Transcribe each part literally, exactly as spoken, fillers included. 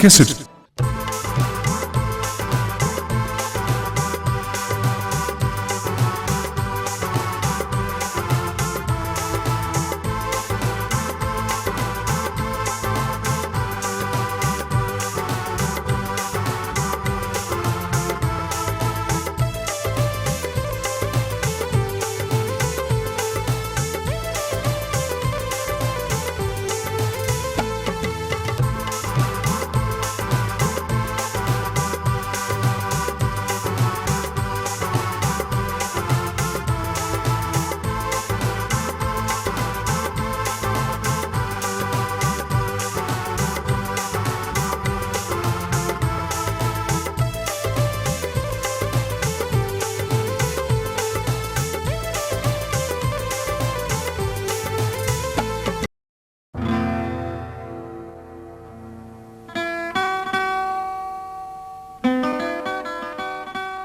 कैसेट।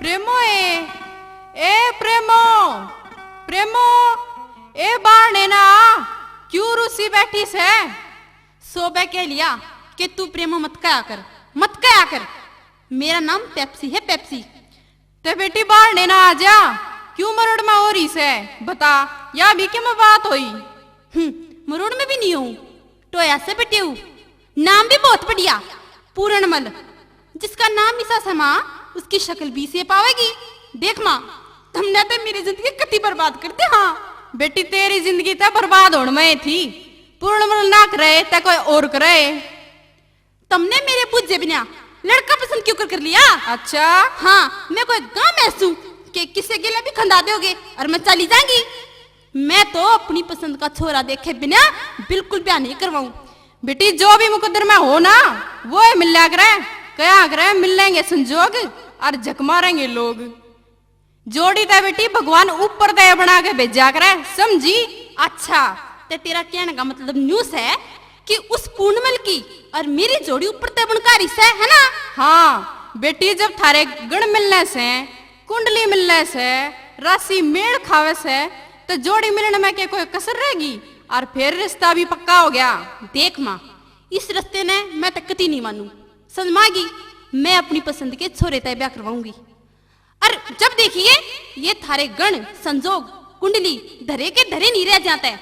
प्रेमो ए, ए प्रेमो, प्रेमो, ए बारणे ना आ, क्यों रूसी बैठी सै? सोबे कह लिया कि तू प्रेमो मत कहा कर, मत कहा कर। मेरा नाम पेप्सी है, पेप्सी। ते बेटी बारणे ना आ जा, क्यों मरोड़ में हो रही सै? बता, या भी के मैं बात होई? हम्म, मरोड़ में भी नहीं हूँ, टोया से बटेऊ। नाम भी बहुत बढ़िया, पूरणमल। जिसका नाम इसा सै माँ, उसकी शक्ल भी इसे पावेगी। देख माँ, तुमने तो मेरी जिंदगी कति बर्बाद कर दी। हाँ बेटी, तेरी जिंदगी तो बर्बाद होने में थी। पूरणमल ना करे तो कोई और करे। तुमने मेरे बुझे बिना लड़का पसंद क्यों कर, कर लिया? अच्छा। हाँ, मैं कोई गांव में सूं कि किसे गेला भी खंदा दोगे और मैं चली जाऊंगी। मैं तो अपनी पसंद का छोरा देखे बिना बिल्कुल ब्याह नहीं करवाऊं। बेटी, जो भी मुकद्दर में हो ना, वो ही मिल्या करे, कहा करे, "मिल लेंगे संजोग और झक मारेंगे लोग।" जोड़ी तै बेटी भगवान ऊपर तै बना के भेजा करे, समझी? अच्छा, ते तेरा कहने का मतलब न्यू सै कि उस पूनमल की और मेरी जोड़ी ऊपर तै बनकारी सै, है ना? हाँ बेटी, जब थारे गण मिलने से, कुंडली मिलने से, राशि मेल खावे से, तो जोड़ी मिलने में के कोई कसर रहेगी? और फिर रिश्ता भी पक्का हो गया। देख माँ, इस रिश्ते ने मैं तो कती नहीं मानू। समझ में आ गई? मैं अपनी पसंद के छोरे तय ब्याह करवाऊंगी। और जब देखिए, ये थारे गण, संजोग, कुंडली धरे के धरे नहीं रह जाते।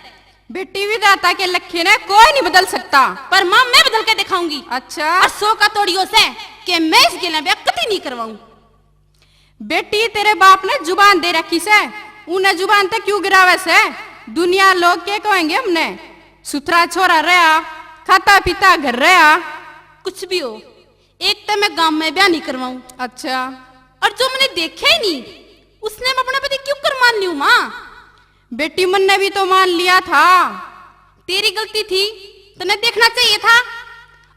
बेटी, विधाता के लखे ने कोई नहीं बदल सकता। पर माँ, मैं बदल के दिखाऊंगी। अच्छा। और सौ का तोड़ियो से कि मैं इस गेला ब्याह कती नहीं करवाऊं। बेटी, तेरे बाप ने जुबान दे रखी से, उन्हें जुबान ते क्यों गिरावे से? दुनिया लोग के कहेंगे हमने? सुथरा छोरा रहा, खाता पीता घर रहा। कुछ भी हो, एक तो मैं गांव में ब्याह नहीं करवाऊं। अच्छा। और जो मैंने देखा ही नहीं, उसने मैं अपना पति क्यों कर मान लियो माँ? बेटी, मन्ने भी तो मान लिया था। तेरी गलती थी, तन्ने देखना चाहिए था।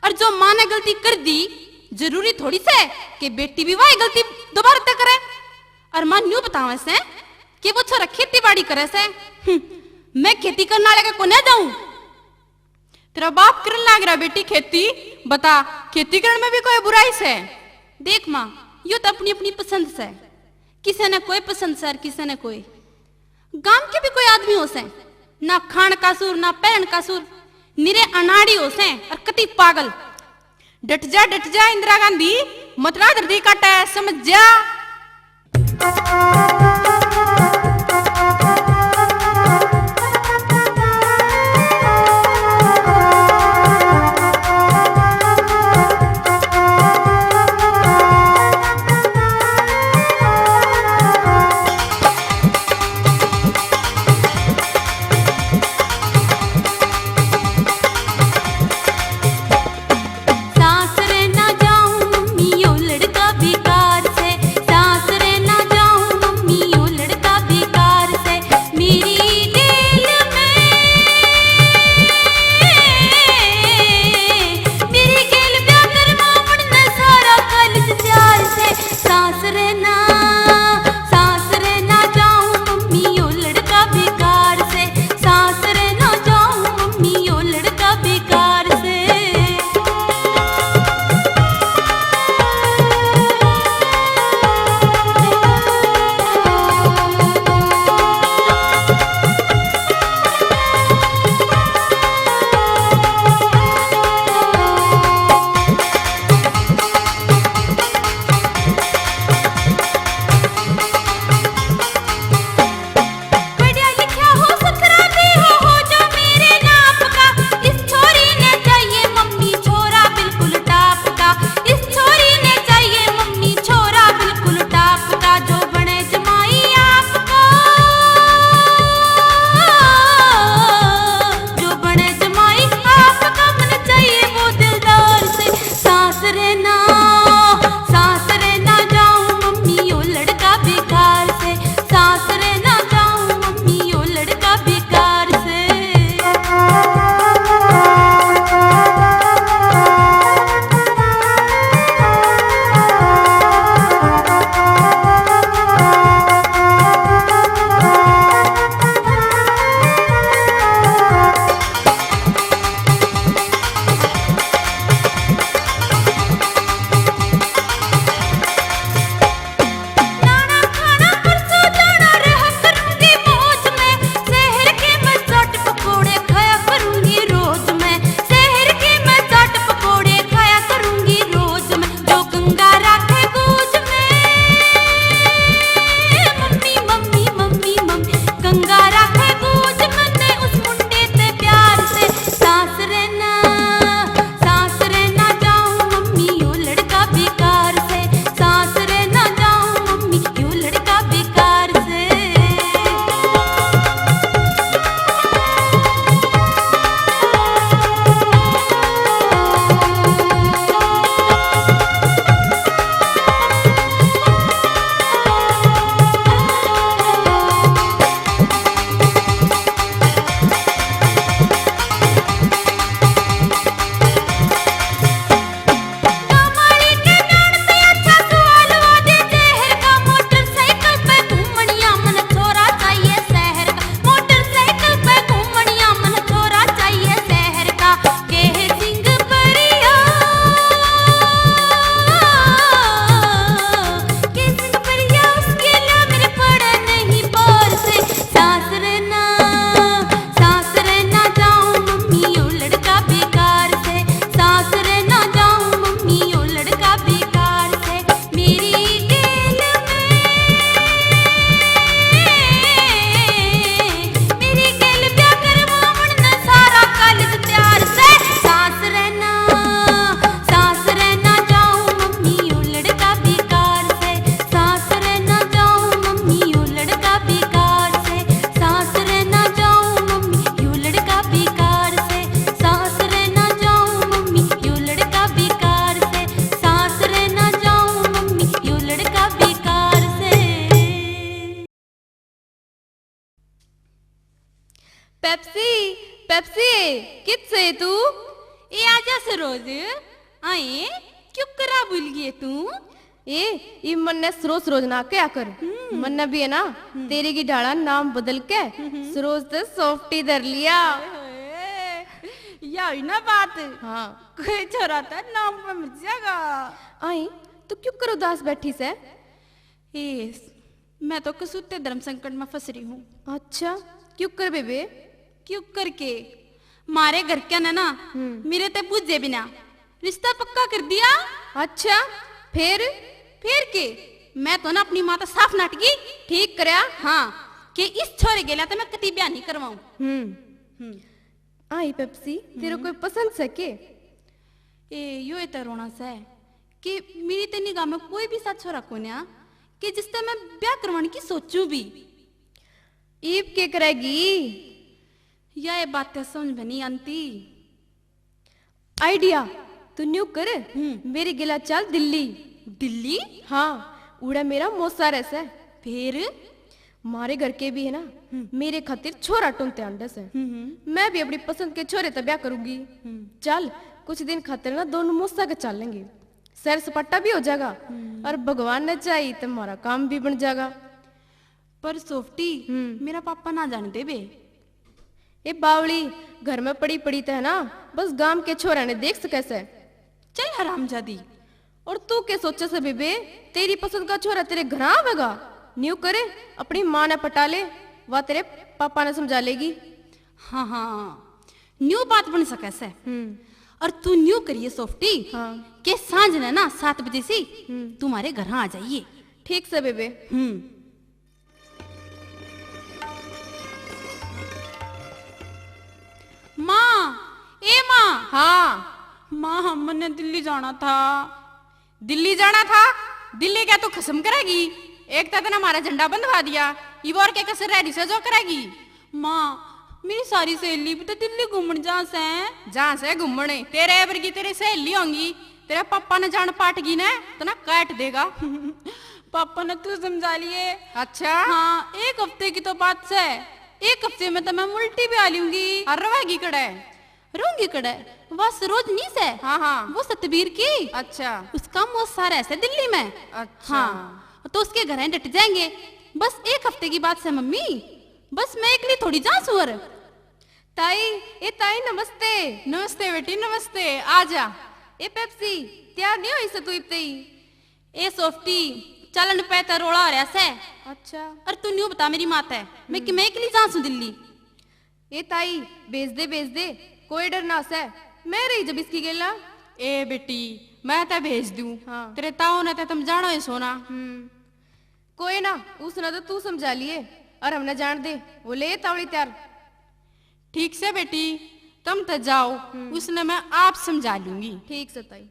और जो माँ ने गलती कर दी, जरूरी थोड़ी से कि बेटी भी वही गलती दोबारा तक करे। और माँ न्यू बतावे से कि वो छोरा खेती बाड़ी करे से। हम्म, मैं खेती करने वाले के कोने जाऊं? तेरा बाप करन लाग रहा बेटी खेती, बता, खेती करण में भी कोई बुराई से? देख माँ, यो तो अपनी अपनी पसंद से, किसे ने कोई पसंद से और किसे ने कोई। गांव के भी कोई आदमी हो से, ना खान का सुर, ना पहन का सुर, निरे अनाड़ी हो से और कति पागल। डट जा, डट जा इंदिरा गांधी, मत ना धरती काटे, समझ जा। पेप्सी, पेप्सी, कित से तू? ए आजा सरोज, आए, क्यों करा भूल गई तू? ए, ई मन्ने सरोज सरोज ना कहा कर। हम्म। मन्ने भी है ना, हम्म। तेरी की ढाला नाम बदल के हम्म। सरोज ते सॉफ्टी धर लिया। ओए, या हुई ना बात। हाँ। कोई छोरा तो नाम पे मर जाएगा। आई, तू क्यों कर उदास बैठी से? ए, मैं तो कसूते धर्म संकट में फंस रही हूँ। अच्छा, क्यों कर बेबे? क्यों करके? मारे घर के ने ना, हम्म। मेरे ते पूछे बिना रिश्ता पक्का कर दिया। अच्छा, फिर? फिर के? मैं तो ना अपनी माँ तो साफ नाटकी। ठीक करया। हाँ, कि इस छोरे गेला तो मैं कती ब्याह नहीं करवाऊं। हम्म। हम्म। आई पेप्सी, तेरे हम्म। कोई पसंद से के? ए, यो ए तो रोना से कि मेरी ते निगाह में कोई भी सा छोरा कोन्या कि जिससे मैं ब्याह करवाने की सोचूं भी। ईब के करेगी? या ये बातें समझ में नहीं आती। आइडिया, तू न्यू कर, हम्म। मेरी गिला चाल दिल्ली। दिल्ली? हाँ, उड़ा मेरा मौसा रह से। फिर? मारे घर के भी है ना, हम्म। मेरे खातिर छोरा टूंढते आंडे से। हम्म, हम्म। मैं भी अपनी पसंद के छोरे ते ब्याह करूंगी। हम्म। चल, कुछ दिन खातिर ना दोनों मौसा के चालेंगे, सैर सपाटा भी हो जाएगा हम्म। और भगवान ने चाही तो हमारा काम भी बन जाएगा। पर सोफ्टी, हम्म। मेरा पापा ना जान देवे। ए बावली, घर में पड़ी पड़ी तो है ना, बस गांव के छोरा ने देख सके से। चल हरामजादी। और तू के सोचे से बेबे, तेरी पसंद का छोरा तेरे घर आवेगा? न्यू करे, अपनी माँ ने पटा ले, वह तेरे पापा ने समझा लेगी। हाँ, हाँ, न्यू बात बन सके से। हम्म। और तू न्यू करिए सोफ्टी, हाँ। के सांझ ने ना सात बजे से हम्म। तुम्हारे घर आ जाइए। ठीक से बेबे। हम्म। माँ, ए माँ। हाँ। माँ, हमने दिल्ली जाना था। दिल्ली जाना था? दिल्ली क्या तू खसम करेगी? एक तो तने हमारा झंडा बंधवा दिया, इब और के कसर रह रही से जो करेगी? माँ, मेरी सारी सहेली भी तो दिल्ली घूमण जा से। जा से घूमण? तेरे एवर की तेरी सहेली होंगी, तेरे पापा ने जान पाट गई ने, तो ना काट देगा। पापा ने तू समझा लिए। अच्छा? हाँ, एक हफ्ते की तो बात से, एक हफ्ते में तो मैं उल्टी भी आ लूंगी। और रहेगी कड़े? रहूंगी कड़े? वह सरोज नहीं से? हाँ, हाँ। वो सतबीर की। अच्छा। उसका मौसा रह से दिल्ली में। अच्छा। हाँ, तो उसके घर डट जाएंगे। बस एक हफ्ते की बात से मम्मी, बस मैं एकली थोड़ी जा सूं। और ताई, ए ताई, नमस्ते। नमस्ते बेटी, नमस्ते, आ जा। ए पेप्सी, तैयार नहीं हुई से तू इब तई? ए सोफ्टी, चलन पे तो रोला हो रहा से। अच्छा। और तू न्यू बता मेरी माँ ते, मैं कि हम्म। मैं एकली जा सूं दिल्ली? ए ताई, भेज दे, भेज दे, कोई डर ना से, मैं रही जब इसकी गेला। ए बेटी, मैं तो भेज दूं। हाँ। तेरे ताऊ ने तो तुम जानो ही सोना। हम्म। कोई ना, उसने तो तू समझा लिए, और हमने जान दे, वो ले तावड़ी तैयार। ठीक से बेटी, तुम तो जाओ, हम्म। उसने मैं आप समझा लूंगी। ठीक से ताई।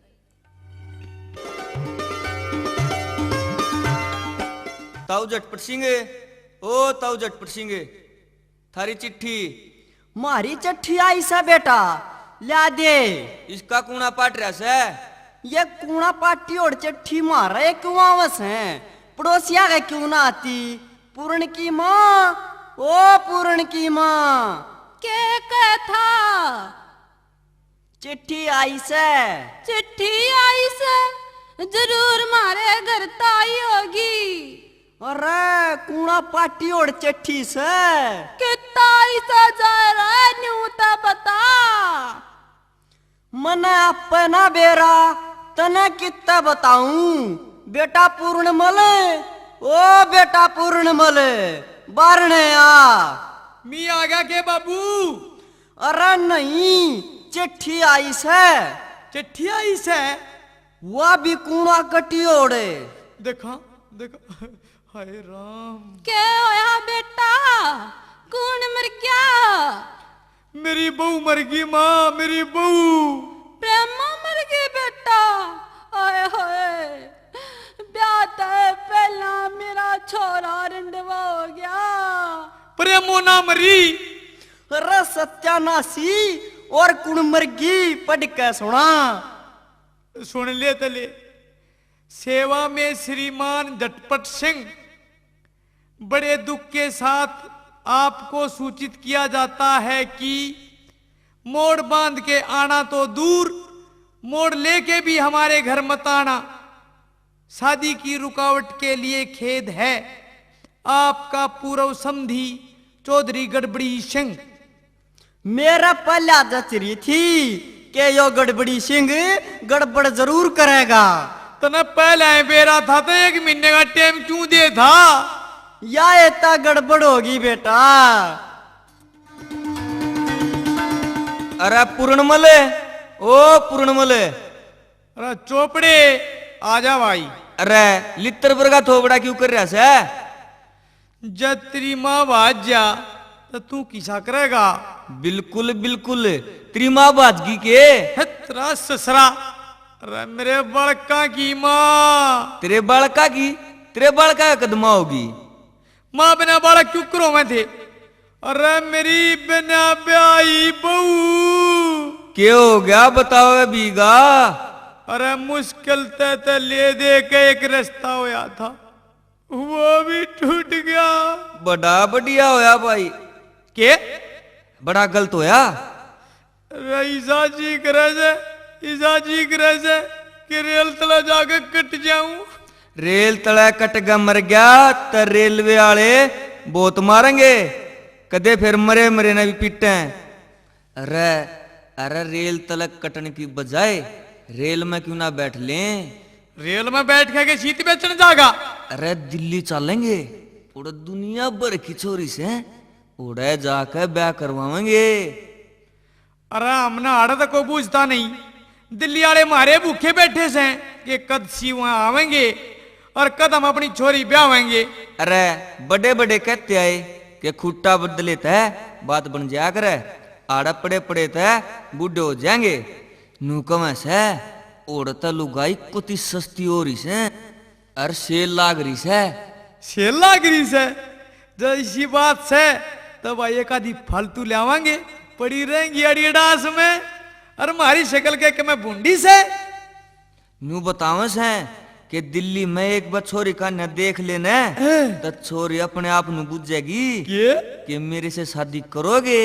ताऊ झटपट सिंह, ओ ताऊ झटपट सिंह, थारी चिट्ठी। म्हारी चिट्ठी आई सै बेटा, ल्या दे। इसका कूणा पाट रह्या सै? ये कूणा पाटी ओड़ चिट्ठी म्हारे क्यों आवै सै? पड़ोसिया के क्यों ना आती? पूरण की माँ, ओ पूरण की माँ। के कथा? चिट्ठी आई सै। चिट्ठी आई सै, जरूर म्हारे घर ताई होगी। अरे, कूणा पाटी ओड़ चिट्ठी सै। कित्ता आई सै जाय रे, न्यू तै बता। मने आपे ना बेरा, तने कित्ता बताऊं? बेटा पूर्णमल, ओ बेटा पूर्णमल, बारणे आ। मी आ गया के बाबू? अरे नहीं, चिट्ठी आई सै। चिट्ठी आई सै? वा भी कूणा कटी ओड़े। देखा, देखा, हाय राम। के होया बेटा, कौन मर गया? मेरी बहू मर गई माँ, मेरी बहू। प्रेमा मर गई बेटा, हाय हाय। ब्याह तै पहला मेरा छोरा रंडवा हो गया। प्रेमो ना मरी। अरे सत्यानाशी, और कुण मरगी, पढ़ के सुना। सुन ले तले। सेवा में श्रीमान झटपट सिंह बड़े दुख के साथ आपको सूचित किया जाता है कि मोड़ बांध के आना तो दूर, मोड़ लेके भी हमारे घर मत आना। शादी की रुकावट के लिए खेद है। आपका पूर्व समधी चौधरी गड़बड़ी सिंह। मेरा पहला जच रही थी कि यो गड़बड़ी सिंह गड़बड़ जरूर करेगा। तने पहले ही बेरा था तो एक महीने का टाइम क्यों दे था? या इतना गड़बड़ होगी बेटा। अरे पूर्णमल, ओ पूर्णमल। अरे चोपड़े, आ जा भाई। अरे लित्तर वर्गा थोबड़ा क्यों कर रहा सै? जब तेरी माँ भाज जा तो तू किसा करेगा? बिल्कुल बिल्कुल, तेरी माँ भाजगी के? है तेरा ससरा। अरे मेरे बालका की माँ। तेरे बालका की? तेरे बालका का कद माँ होगी? माँ बिना बालक क्यों करो मैं थे? अरे मेरी बिना ब्याही बहू। के हो गया बताओ ए बीघा? अरे मुश्किल ते ते ले दे के एक रिश्ता होया था, वो भी टूट गया। बड़ा बढ़िया होया भाई। के? बड़ा गलत होया। अरे ईसा जी करे से, ईसा जी करे से कि रेल तले जाके कट जाऊं। रेल तले कट के मर गया तो रेलवे आले बहुत मारेंगे, कदे फिर मरे मरे ने भी पीटे। अरे, अरे रेल तले कटने की बजाय रेल में क्यों ना बैठ लें? रेल में बैठ के, के सीट बेचने जागा? अरे दिल्ली चलेंगे, उड़े दुनिया भर की छोरी से, उड़े जाके ब्याह करवावेंगे। अरे हमने आड़े तो कोई पूछता नहीं। दिल्ली वाले मारे भूखे बैठे से कि कद सी वहां आवेंगे और कद हम अपनी छोरी ब्यावेंगे। अरे बड़े बड़े कहते आए कि खूटा बदले तै बात बन जाया करे, आड़े पड़े पड़े तै बूढ़े हो जाएंगे। नू कवे से, ओड़ तै लुगाई कुती सस्ती हो रही से। अर सेल लाग रही सै। सेल लाग रही सै? जै इसी बात सै, तो भाई एक आधी फालतू ल्यावांगे, पड़ी रहेंगी अड़ियड़ास में। अर म्हारी शक्ल के, के मैं भूंडी सै? न्यू बतावे सै कि दिल्ली में एक बार छोरी का न देख लेने, हैं? तो छोरी अपने आप नु बुझेगी के? कि मेरे से शादी करोगे।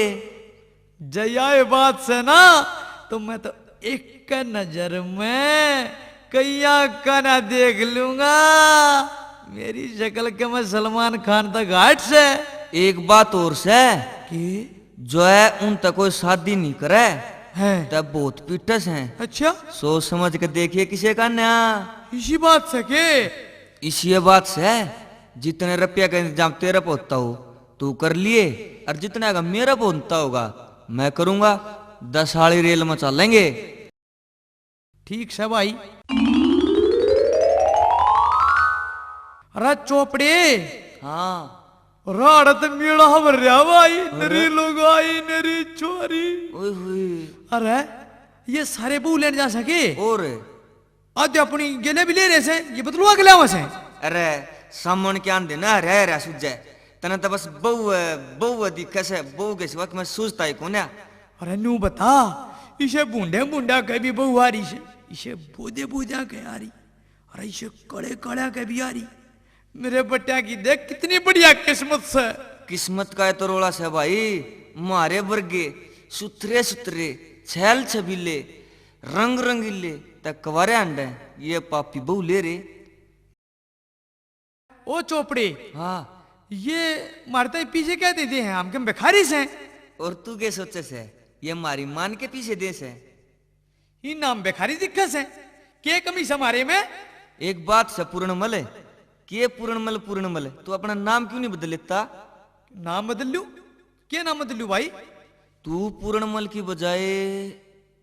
जै या बात सै ना, तो मैं तो एक नजर में कईया का ना देख लूंगा। मेरी शक्ल के मैं सलमान खान तक घाट सै। एक बात और सै, कि? जो है उन तक कोई शादी नहीं करे, हैं? तब बहुत पीटस हैं। अच्छा? सोच समझ के देखिए किसे का न्या। इसी बात सै के? इसी ये बात सै, जितने रुपया का इंतजाम तेरे पे होता हो, तू कर लिए, और जितना का मेरा बनता होगा, मैं करूंगा। दस वाली रेल में चलेंगे। ठीक सै भाई। अरे चोपड़े। हाँ। राड़त मेला भर रहा भाई, अरे। नरी लुगाई, नरी छोरी। ओए होए। अरे, ये सारे बहू लेने जा सके? और? आधे अपनी गेले भी ले रहे से, ये बतलुआ के लावे से। अरे, सामन के आंदे ना, रह रहा सुझे। तने तो बस बहू है, बहू है दिखे से, बहू के सिवा मैं सूझता ही कोन्या। अरे, नू बता, इसे बूंडे बूंडा के भी बहू आ रही से, इसे बोदे बोदा के आ रही, अरे, इसे कड़े कड़ा के भी आ रही। मेरे बट्या की देख, कितनी बढ़िया किस्मत से। किस्मत का है तो रोला से भाई, मारे वर्गे, सुथरे सुथरे, छैल छबीले, रंग रंगीले, ते कवारे अंडे, ये पापी बहू ले रे। ओ चोपड़े। हाँ। ये मारे ताई पीछे क्या दे दे हैं? हम के भिखारी से। और तू के सोचे से? ये मारी मान के पीछे दे से। ई नाम भिखारी दिखे से। के कमी से मारे में? एक बात से पूर्णमल, के पूर्णमल, पूर्णमल, तू अपना नाम क्यों नहीं बदल लेता? नाम बदल लूं? के नाम बदल लूं भाई? तू पूर्णमल की बजाय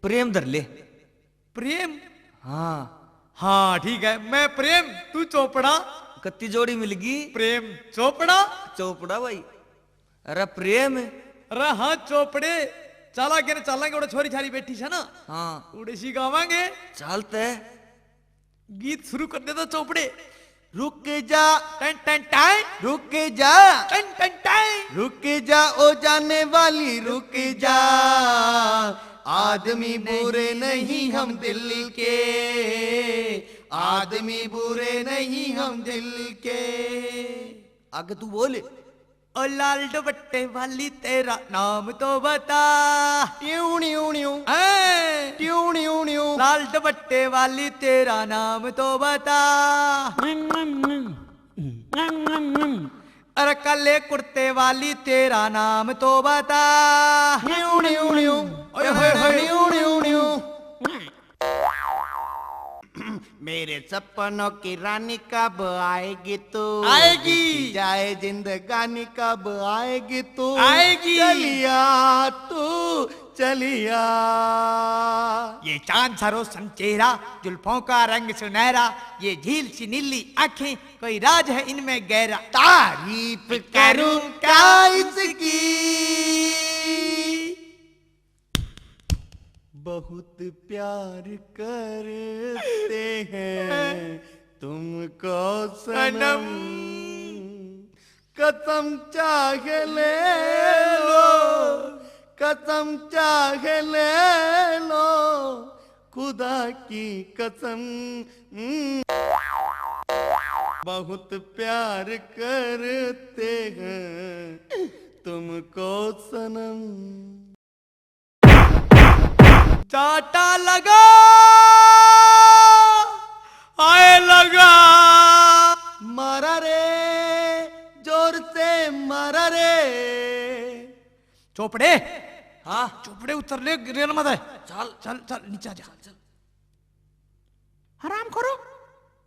प्रेम धर ले। प्रेम? हाँ। हाँ, ठीक है, मैं प्रेम, तू चोपड़ा। कत्ती जोड़ी मिलगी। प्रेम चोपड़ा। चोपड़ा भाई। अरे प्रेम। अरे हाँ चोपड़े, चाला के न चालांगे, उड़े छोरी छारी बैठी से ना। हाँ। उड़े सी गावांगे। चालते। गीत शुरू कर दे तो चोपड़े। रुक जा। टन टन टन। रुक जा। टन टन टन। रुक जा ओ जाने वाली, रुक जा। आदमी बुरे नहीं हम दिल के, आदमी बुरे नहीं हम दिल के। आगे तू बोल। ओ लाल दुपट्टे वाली, तेरा नाम तो बता। ट्यूं, न्यू, न्यू। हैं? ट्यूं, न्यू, न्यू। लाल दुपट्टे वाली, तेरा नाम तो बता। अरे काले कुर्ते वाली, तेरा नाम तो बता। New, new, new. ओए होए होए। New, new, new. मेरे सपनों की रानी कब आएगी तू? आएगी। बीती जाए जिंदगानी कब आएगी तू? आएगी। चलिया तू, चलिया। ये चांद सा रोशन चेहरा, जुल्फों का रंग सुनहरा, ये झील सी नीली आंखें, कोई राज है इनमें गहरा। तारीफ करूं क्या इसकी? बहुत प्यार करते हैं तुमको सनम। सनम। कसम चाहे ले लो, कसम चाहे ले लो, खुदा की कसम। बहुत प्यार करते हैं तुमको सनम। चाटा लगा, आए लगा। मारा रे, जोर से मारा रे। चोपड़े। हाँ। चोपड़े उतर ले, रेल मत है। चल। चल, चल, नीचे आ जा। चल, चल। हराम करो,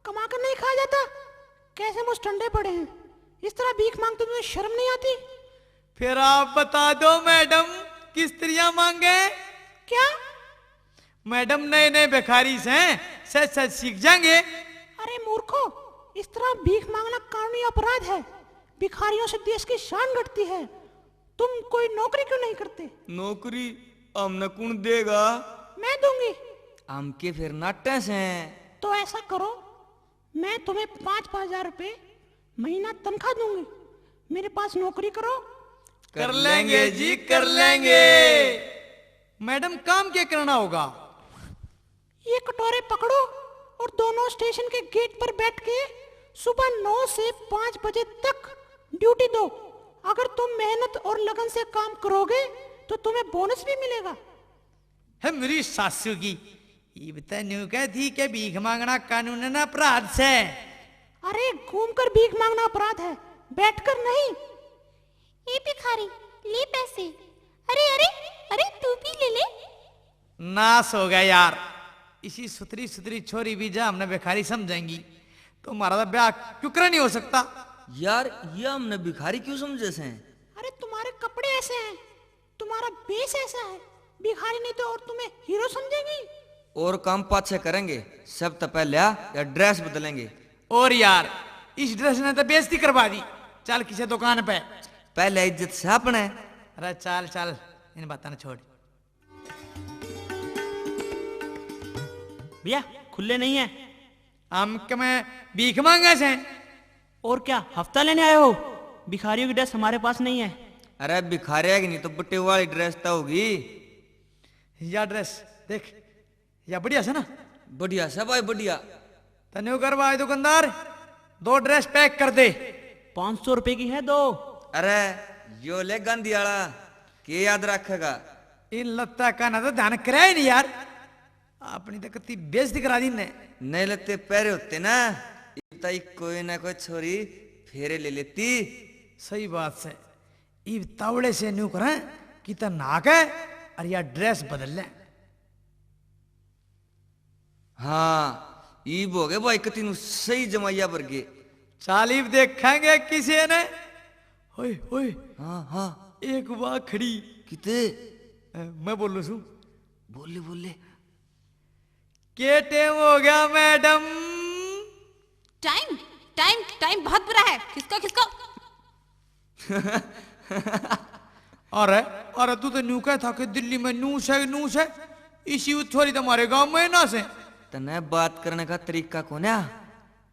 कमा कर नहीं खाया जाता। कैसे मुंह ठंडे पड़े हैं, इस तरह भीख मांगते तुम्हें शर्म नहीं आती? फिर आप बता दो मैडम, किस तरह मांगे? क्या? मैडम, नए नए भिखारी से, से, से सीख जाएंगे। अरे मूर्खो, इस तरह भीख मांगना कानूनी अपराध है। भिखारियों से देश की शान घटती है। तुम कोई नौकरी क्यों नहीं करते? नौकरी हमने कौन देगा? मैं दूंगी। हम के फिर नाटे से? तो ऐसा करो, मैं तुम्हें पाँच पाँच हजार रुपए महीना तनख्वाह दूंगी। मेरे पास नौकरी करो। कर लेंगे जी, कर लेंगे। मैडम, काम क्या करना होगा? ये कटोरे पकड़ो और दोनों स्टेशन के गेट पर बैठ के सुबह नौ से पाँच बजे तक ड्यूटी दो। अगर तुम मेहनत और लगन से काम करोगे तो तुम्हें बोनस भी मिलेगा। है मेरी सासू की, इब तै न्यू कह थी के भीख मांगना कानूनन अपराध से। अरे, घूमकर भीख मांगना अपराध है, बैठकर नहीं। ए भिखारी, ले पैसे। अरे, अरे, अरे, तू भी ले ले। नाश हो गया यार, इसी सुथरी सुथरी छोरी भी जा हमने भिखारी समझेंगी तो हमारा तो ब्याह क्यों कर नहीं हो सकता? यार, ये हमने भिखारी क्यों समझे से? अरे, तुम्हारे कपड़े ऐसे हैं, तुम्हारा बेस ऐसा है, भिखारी नहीं तो और तुम्हें हीरो समझेंगी। और काम पाछे करेंगे, सब तो पहले आ या ड्रेस बदलेंगे। और यार, इस ड्रेस ने तो बेइज्जती करवा दी। चल किसी दुकान पे। पहले इज्जत से अपने। अरे चल चल, इन बातों ने छोड़। भैया, खुले नहीं है। हम के में भीख मांगे से। और क्या, हफ्ता लेने आए हो? भिखारियों की ड्रेस हमारे पास नहीं है। अरे, भिखारिया की नहीं तो बुट्टे वाली ड्रेस तो होगी। या ड्रेस देख, या बढ़िया से ना? बढ़िया से भाई, बढ़िया। तन्ने कर भाई दुकानदार, दो ड्रेस पैक कर दे। पाँच सौ रुपए की है दो। अरे, यो ले गांधी वाला, के याद रखेगा? इन लत्ता का ना तो ध्यान करे ही नहीं यार। अपनी तो कत्ती बेइज्जती करा दी ने। नए लत्ते पहरे होते ना, इब ताई कोई ना कोई छोरी फेरे ले लेती। सही बात से। इब तावड़े से न्यू करें कि तो नहा के और या ड्रेस बदल लें। हाँ, इब हो गए भाई कती नु सही जमाइया वर्गे। चाल इब देखेंगे किसी ने। होए, होए। हाँ, हाँ। एक वाह खड़ी। किते? अ, मैं बोलूं सू। बोले, बोले। के टाइम हो गया मैडम? टाइम, टाइम, टाइम बहुत बुरा है। खिसको, खिसको। अरे, अरे, तू तो न्यू कह था कि दिल्ली में नू से, नू से। इसी छोरी तो हमारे गांव में ना से। तने बात करने का तरीका कोन्या?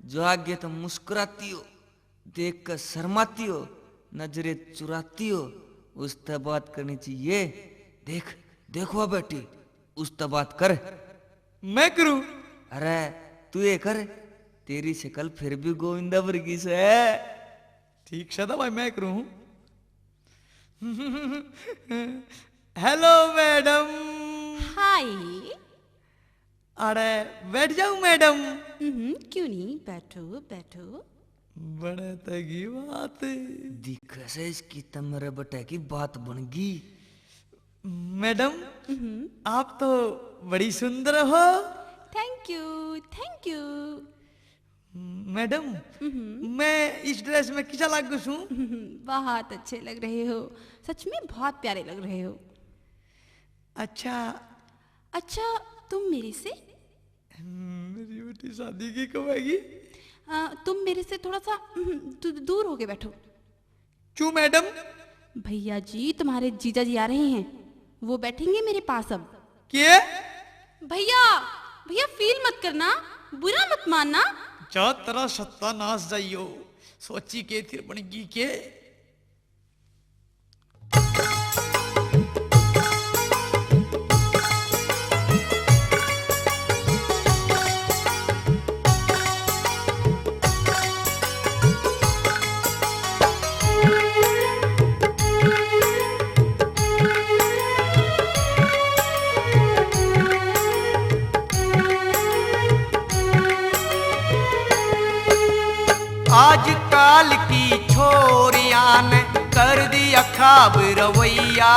जो आगे तो मुस्कुराती हो, देख कर शर्माती हो, नजरें चुराती हो, उससे बात करनी चाहिए। देख, देखो बेटी, उससे बात कर। मैं करूं? अरे, तू ये कर, तेरी शक्ल फिर भी गोविंदा वर्गी से है। ठीक से तो भाई मैं करूं। Hello madam. हाय। अरे बैठ जाऊं मैडम? हम्म, क्यों नहीं, बैठो, बैठो। बने तगी बात। दिखे से इसकी तो मेरे बेटे की बात बन गई। मैडम, हम्म। आप तो बड़ी सुंदर हो। Thank you, thank you। Madam, हम्म। मैं इस ड्रेस में किसा लागू सूं? बहुत अच्छे लग रहे हो, सच में बहुत प्यारे लग रहे हो। अच्छा। अच्छा, तुम मेरे से? मेरी बेटी शादी की कब आएगी? अ, तुम मेरे से थोड़ा सा, हम्म, दू-, दूर होके बैठो। क्यों मैडम? भैया जी, तुम्हारे जीजा जी आ रहे हैं, वो बैठेंगे मेरे पास अब। के? भैया, भैया, feel मत करना, बुरा मत मानना। जा तेरा सत्यानाश जाइयो, सोची के थिर बन गई के? आजकल की छोरियां ने कर दिया खराब रवैया,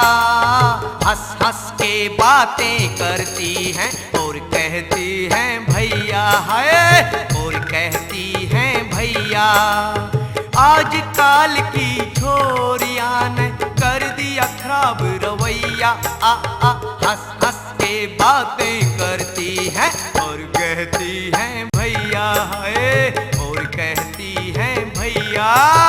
हंस हंस के बातें करती हैं और कहती हैं भैया, हाय, और कहती हैं भैया। आजकल की छोरियां ने कर दिया खराब रवैया, आ आ हंस हंस के बातें करती हैं और कहती हैं भैया, हाय, और कहती हैं भैया।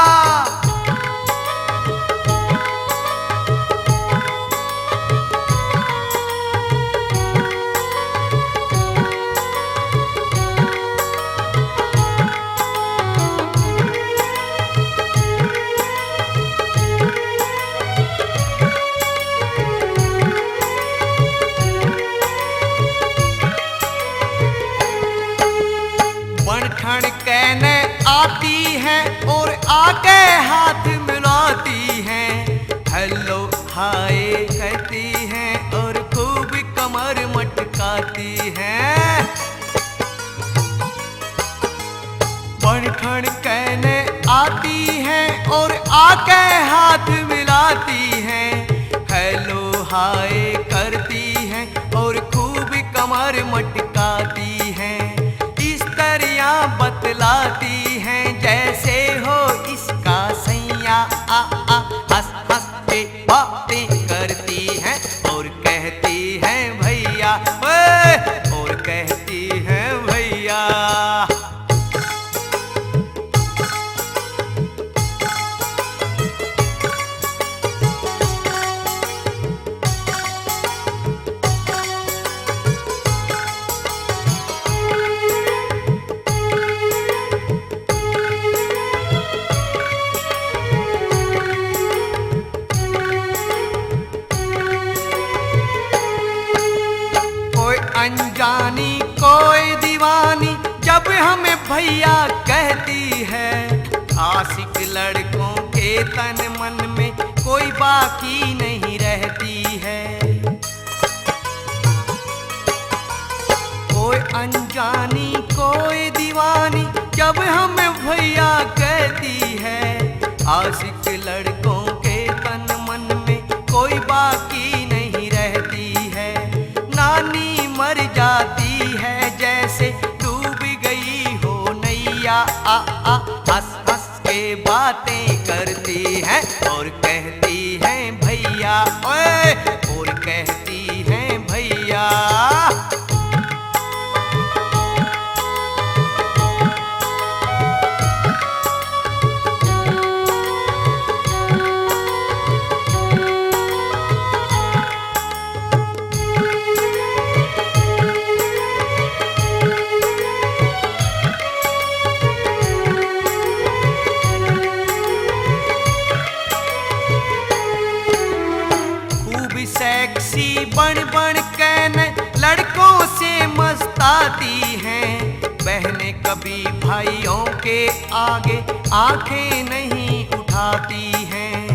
बन ठन कहने आती हैं और आके हाथ मिलाती हैं। हेलो हाय कहती हैं और खूब कमर मटकाती हैं। बन ठन कहने आती हैं और आके हाथ मिलाती हैं। हेलो हाय करती हैं और खूब कमर मटकाती हैं। इस तरह बतलाती हैं जैसे हो इसका सैया। आ आ हंस हंस के बातें करती हैं और कहती हैं भैया, ओए, और कहती हैं भैया। कोई अनजानी, कोई दीवानी, जब हमें भैया कहती है, आशिक लड़कों के तन मन में कोई बाकी नहीं रहती है। कोई अनजानी, कोई दीवानी, जब हमें भैया कहती है, आशिक लड़कों के तन मन में कोई बाकी नहीं रहती है। नानी मर जाती है जैसे डूब गई हो नैया। आ आ हंस हंस के बातें करती हैं और कहती हैं भैया, ओए, और कहती हैं भैया। खूब sexy बन बन के न लड़कों से मस्ताती हैं। बहनें कभी भाइयों के आगे आंखें नहीं उठाती हैं।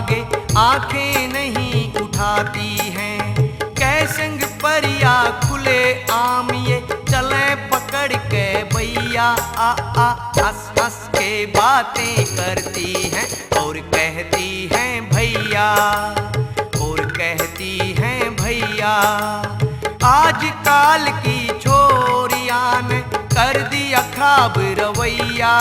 आगे आंखें नहीं उठाती हैं। कैसंग परिया खुले आम ये चले पकड़ के भैया। आ आ हंस हंस के बातें करती हैं और कहती हैं भैया, और कहती हैं भैया। आजकल की छोरियां ने कर दिया खराब रवैया।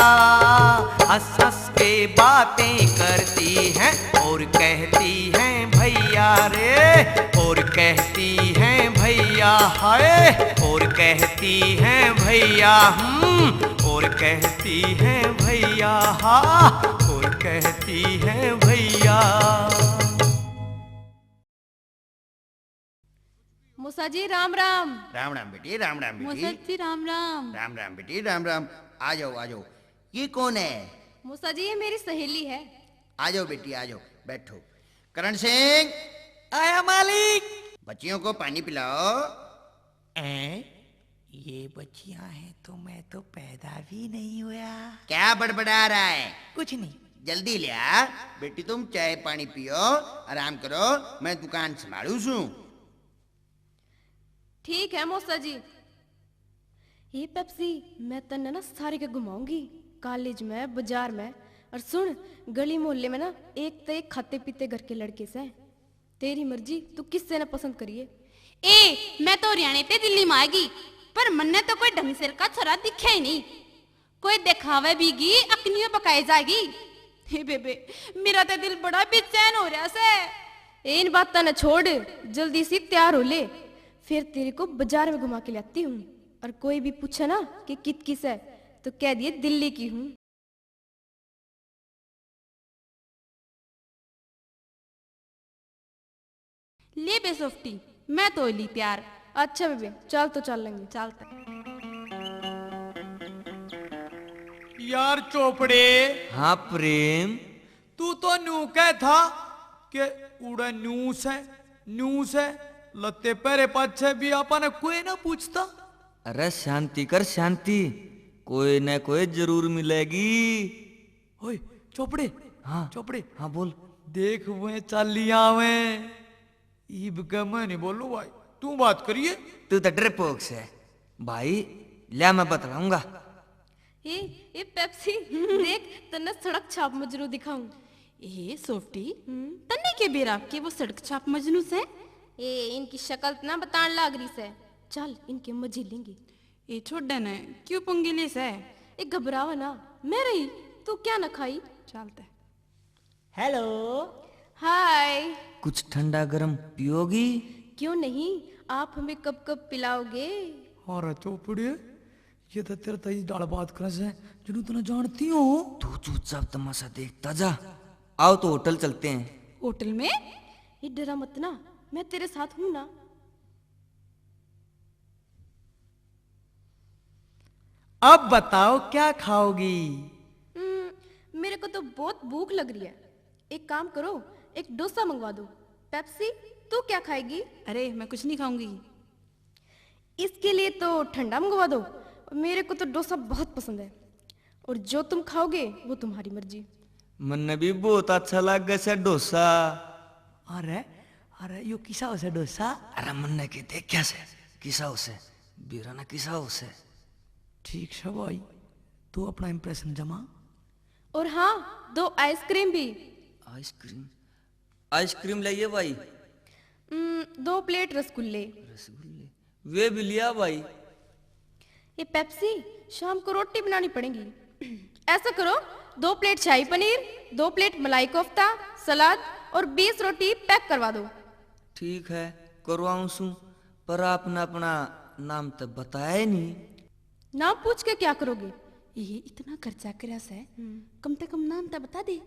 हंस हंस के बातें करती हैं और कहती हैं भैया रे, और कहती हैं भैया हाय, और कहती हैं भैया। हम्म, और कहती हैं भैया हा, और कहती हैं भैया। मूसा जी, राम राम। राम राम बेटी, राम राम बेटी। मूसा जी, राम राम। राम राम बेटी, राम राम। आ जाओ, आ जाओ। ये कौन है? मूसा जी, ये मेरी सहेली है। आ जाओ बेटी, आ जाओ, बैठो। करण सिंह। आया मालिक। बच्चियों को पानी पिलाओ। ए, ये बच्चियां हैं तो मैं तो पैदा भी नहीं हुआ। क्या बड़बड़ा रहा है? कुछ नहीं। जल्दी ले आ। बेटी, तुम चाय पानी पियो, आराम करो, मैं दुकान संभालू सूं। ठीक है मौसा जी। ये पेप्सी, मैं तन्ने ना सारे के घुमाऊंगी, कॉलेज में, बाजार में। और सुन, गली मोहल्ले में ना एक ते एक खाते पीते घर के लड़के से। तेरी मर्जी, तू किससे ना पसंद करिए। ए, मैं तो हरियाणे ते दिल्ली में आएगी, पर मन्ने तो कोई ढंग सिर का छोरा दिखा ही नहीं। कोई दिखावे भी गी, अकनियो बकाए जाएगी। हे बेबे, मेरा तो दिल बड़ा बेचैन हो रहा से। ए, इन बातां ने छोड़, जल्दी सी तैयार हो ले, फिर तेरे को बाजार में घुमा के लाती हूँ। और कोई भी पूछे ना कि कित की से, तो कह दिए दिल्ली की हूँ। ले बे सोफ्टी, मैं तो हो ली तैयार। अच्छा बेबे, चल तो चल लेंगे। चलते। यार चोपड़े। हाँ प्रेम। तू तो न्यू कह था कि उड़े न्यू से, न्यू से, लत्ते पहरे पाछे भी आपा ने कोई ना पूछता। अरे शांति कर शांति, कोई ना कोई जरूर मिलेगी। ओए चोपड़े। हाँ। चोपड़े। हाँ बोल। देख वे चाली आवे। ईब के मैं नहीं बोलूं भाई, तू बात करिए। तू तो डरपोक से भाई, ल्या मैं बतलाऊंगा। ए, ए पेप्सी, देख तन्ने सड़क छाप मजनू दिखाऊं। ए सोफ्टी, हम्म? तन्ने के बेरा के वो सड़क छाप मजनू से? ए, इनकी शक्ल तो ना बतान लाग रही से। चल, इनके मजे लेंगे। ए छोड़ ने, क्यों पंगे ले से? ए घबरावा ना, मैं रही, तू क्या ना खाई। चलते। हेलो। हाय। कुछ ठंडा गरम पियोगी? क्यों नहीं, आप हमें कब कब पिलाओगे? अरे चोपड़े, ये तो तेरे ताई डाल बात करे से, जिन्हों तने जानती हो। तू चुपचाप तमाशा देखता जा। आओ तो होटल चलते हैं। होटल में? ये डरा मत ना, मैं तेरे साथ हूँ ना। अब बताओ क्या खाओगी? हम्म, मेरे को तो बहुत भूख लग रही है। एक काम करो, एक डोसा मंगवा दो। पेप्सी, तू क्या खाएगी? अरे, मैं कुछ नहीं खाऊंगी। इसके लिए तो ठंडा मंगवा दो। मेरे को तो डोसा बहुत पसंद है, और जो तुम खाओगे वो तुम्हारी मर्जी। मन्ने भी बहुत अच्छा लागे से डोसा। अरे, अरे, यो किसा हो से डोसा? अरे, मन्ने के देख्या से, किसा हो से, बीरा ना किसा हो से। ठीक से भाई, तू अपना impression जमा। और हाँ, दो आइसक्रीम भी। आइसक्रीम? आइसक्रीम लाइए भाई। हम्म, दो प्लेट रसगुल्ले। रसगुल्ले? वे भी लिया भाई। ये पेप्सी, शाम को रोटी बनानी पड़ेगी। ऐसा करो, दो प्लेट शाही पनीर, दो प्लेट मलाई कोफ्ता, सलाद और बीस रोटी पैक करवा दो। ठीक है, करवाऊं सूं, पर आपने अपना नाम तो बताया ही नहीं। नाम पूछ के क्या करोगे? ये इतना खर्चा करया से, हम्म। कम से कम नाम तो बता दे।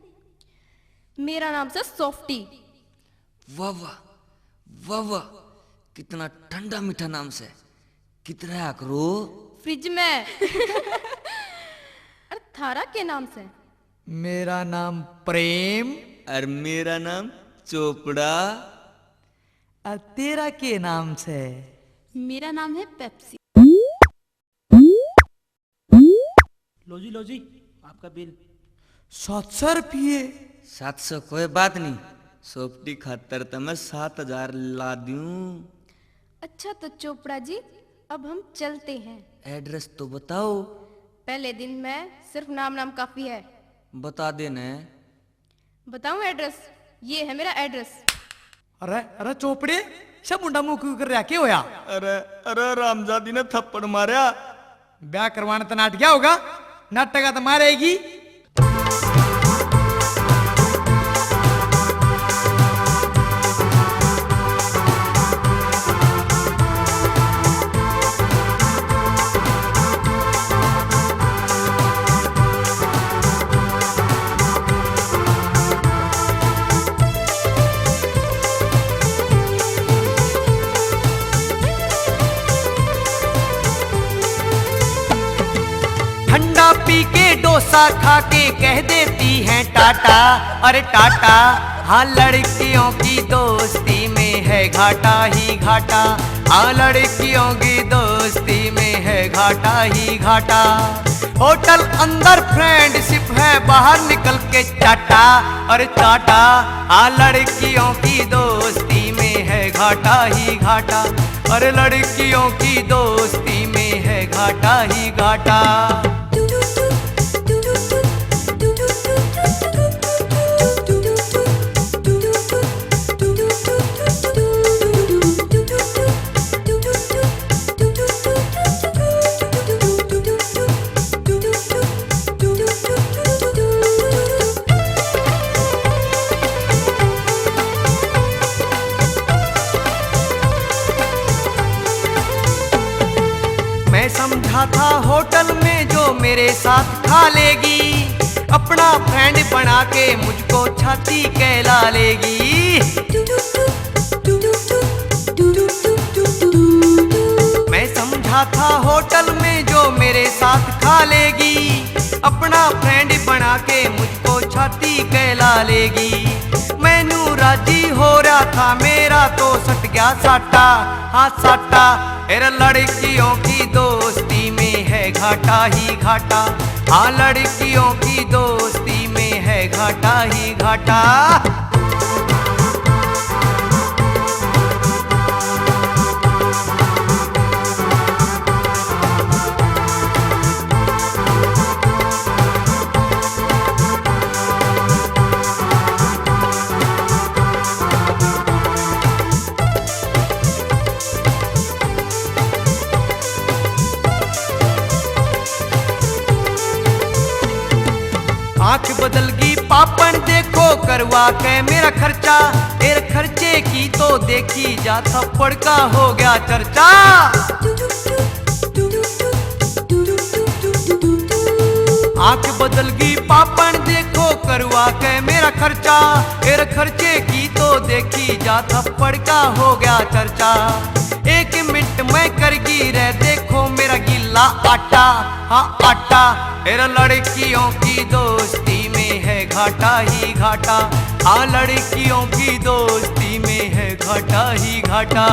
मेरा नाम से सॉफ्टी। वाह वाह, वाह वाह, कितना ठंडा मीठा नाम से। कित रहा करो? फ्रिज में। अरे थारा के नाम से? मेरा नाम प्रेम। और मेरा नाम चोपड़ा। और तेरा के नाम से? मेरा नाम है पेप्सी। लो जी, लो जी, आपका बिल। सात सौ रुपये? सात सौ कोई बात नहीं, सोपटी खातर तो मैं सात हजार ला दूं। अच्छा तो चोपड़ा जी, अब हम चलते हैं। एड्रेस तो बताओ। पहले दिन में सिर्फ नाम नाम काफी है। बता दे न। बताऊं एड्रेस? ये है मेरा एड्रेस। अरे, अरे चोपड़े, सब मुंडा मुंह क्यों कर रहा, क्या होया? अरे, अरे रामजादी ने थप्पड़ मारया। ब्याह करवाने तो नाट गया होगा, नाटक का तो मारेगी। ठंडा पी के डोसा खा के कह देती हैं टाटा, अरे टाटा। हाँ, लड़कियों की दोस्ती में है घाटा ही घाटा। हाँ, लड़कियों की दोस्ती में है घाटा ही घाटा। होटल अंदर फ्रेंडशिप है, बाहर निकल के चाटा, अरे चाटा। हाँ, लड़कियों की दोस्ती में है घाटा ही घाटा। अरे लड़कियों की दोस्ती में है घाटा ही घाटा। मैं समझा था होटल में जो मेरे साथ खा लेगी, अपना फ्रेंड बना के मुझको छाती कहला लेगी। मैं समझा था होटल में जो मेरे साथ खा लेगी, अपना फ्रेंड बना के मुझको छाती कहला लेगी। मैं नू राजी हो रहा था, मेरा तो सट गया साटा, हाँ साटा। अरे लड़कियों की दोस्ती में है घाटा ही घाटा। हाँ, लड़कियों की दोस्ती में है घाटा ही घाटा। आंख बदल गई पापण देखो, करवा के मेरा खर्चा। तेरे खर्चे की तो देखी जा, थप्पड़ का हो गया चर्चा। आंख बदल गई पापण देखो, करवा के मेरा खर्चा। तेरे खर्चे की तो देखी जा, थप्पड़ का हो गया चर्चा। एक मिनट में कर गई रे देखो मेरा गीला आटा, हाँ आटा। अरे लड़कियों की दोस्ती में है घाटा ही घाटा। हाँ, लड़कियों की दोस्ती में है घाटा ही घाटा।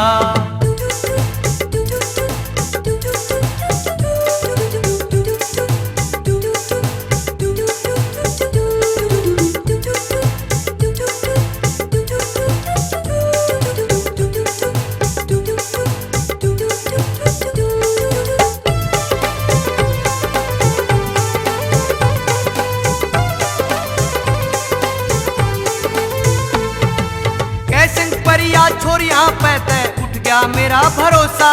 कैसन परिया छोरियां पे तै उठ गया मेरा भरोसा।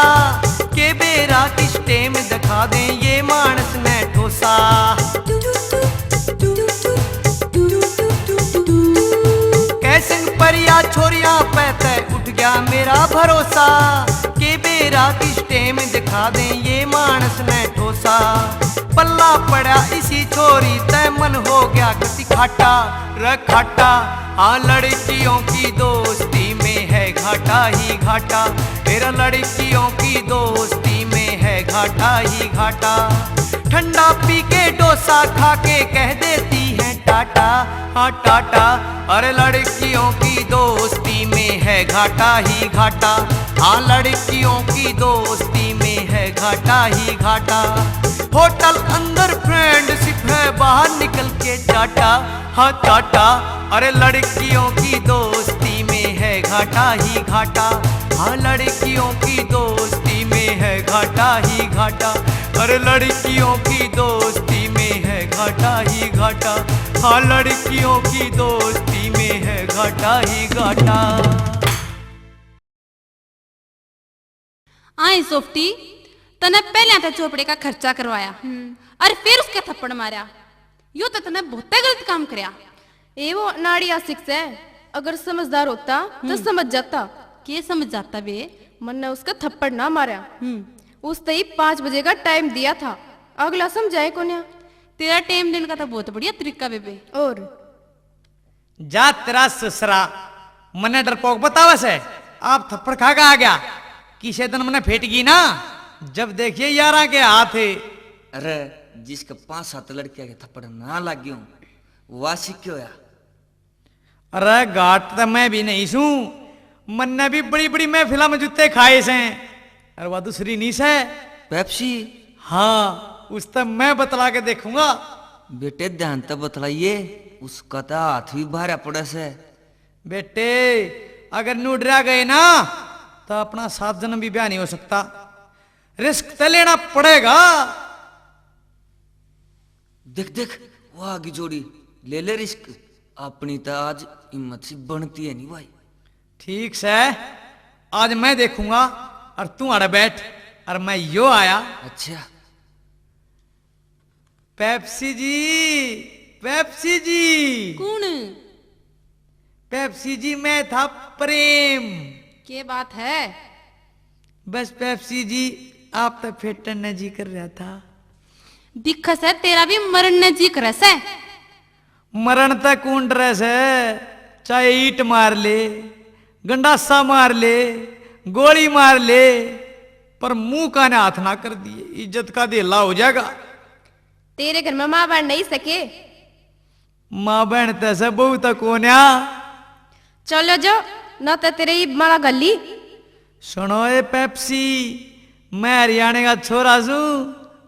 के बेरा किस टेम दिखा दे ये मानस ने ठोसा। कैसन परिया छोरियां पे तै उठ गया मेरा भरोसा। के बेरा किस टेम दिखा दे ये मानस ने ठोसा। पल्ला पड़ा इसी छोरी तै मन हो गया कति खाटा रे खाटा। हाँ, लड़कियों की दोस्ती में है घाटा ही घाटा। मेरा लड़कियों की दोस्ती में है घाटा ही घाटा। ठंडा पी के डोसा खा के कह देती है टाटा, हाँ टाटा। अरे लड़कियों की दोस्ती में है घाटा ही घाटा। हाँ, लड़कियों की दोस्ती में है घाटा ही घाटा। होटल अंदर फ्रेंडशिप है, बाहर निकल के टाटा, हाँ टाटा। अरे लड़कियों की दोस्ती में है घाटा ही घाटा। हाँ लड़कियों की दोस्ती में है घाटा ही घाटा। अरे लड़कियों की दोस्ती में है घाटा ही घाटा। हाँ लड़कियों की दोस्ती में है घाटा ही घाटा। आए सोफ्टी, तने पहले तो चोपड़े का खर्चा करवाया और फिर उसके थप्पड़ मारा। यो तो तने बहुत गलत काम करया। ए वो नाड़ी आशिक से, अगर समझदार होता तो समझ जाता। के समझ जाता बे? मन्ने उसका थप्पड़ ना मारा। उसते ही पाँच बजे का टाइम दिया था, अगला समझाए कोन्या। तेरा टाइम देने का तो बहुत बढ़िया तरीका बेबे। और जा तेरा ससरा, मन्ने डरपोक बतावे से। आप थप्पड़ खा के आ गया, किसे दिन मन्ने फेट गई ना, जब देखिए यारा के हाथ। अरे जिसके पांच सात लड़कियां के थप्पड़ ना लाग गयो, वो आशिक क्यों होया? अरे घाट तो मैं भी नहीं सूं, मन्ने भी बड़ी बड़ी महफिलों में जूते खाए से। अरे वह दूसरी नहीं से। पेप्सी? हाँ, उस तक मैं बतला के देखूंगा। बेटे ध्यान तक बतलाइए, उसका तो हाथ भी भारा पड़ा से। बेटे, अगर न्यू डरा गए ना, तो अपना सात जन्म भी ब्याह नहीं हो सकता। रिस्क तो लेना पड़ेगा। देख देख, वो आ गई जोड़ी, ले ले रिस्क। अपनी तो आज हिम्मत सी बनती है नहीं भाई। ठीक से, आज मैं देखूंगा और तू आड़े बैठ। और मैं यो आया। अच्छा। पेप्सी जी, पेप्सी जी। कौन? पेप्सी जी, मैं था प्रेम। के बात है? बस पेप्सी जी, आप तो फेटन ने जी कर रहा था। दिख से तेरा भी मरण ने जी करे से। मरण तै कौन डरै सै? चाहे ईंट मार ले, गंडासा मार ले, गोली मार ले, पर मुंह काने हाथ ना कर दिए, इज्जत का धेला हो जाएगा। तेरे घर में माँ बहन नहीं सके? माँ बहन तै सै, बहू तै कोन्या। चलो जो, ना तो तेरे ही माला गली। सुनो ए पेप्सी, मैं हरियाणा का छोरा सूं,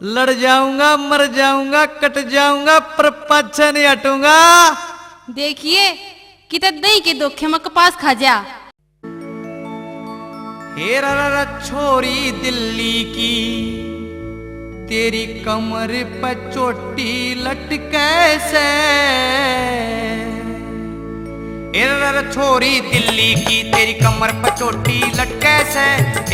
लड़ जाऊंगा, मर जाऊंगा, कट जाऊंगा, पर पाछे नहीं हटूंगा। देखिए, किते दही के धोखे में कपास खा जा। हे रा रा रा छोरी दिल्ली की, तेरी कमर पे चोटी लटके से। ए रे रे छोरी दिल्ली की, तेरी कमर पे चोटी लटके से।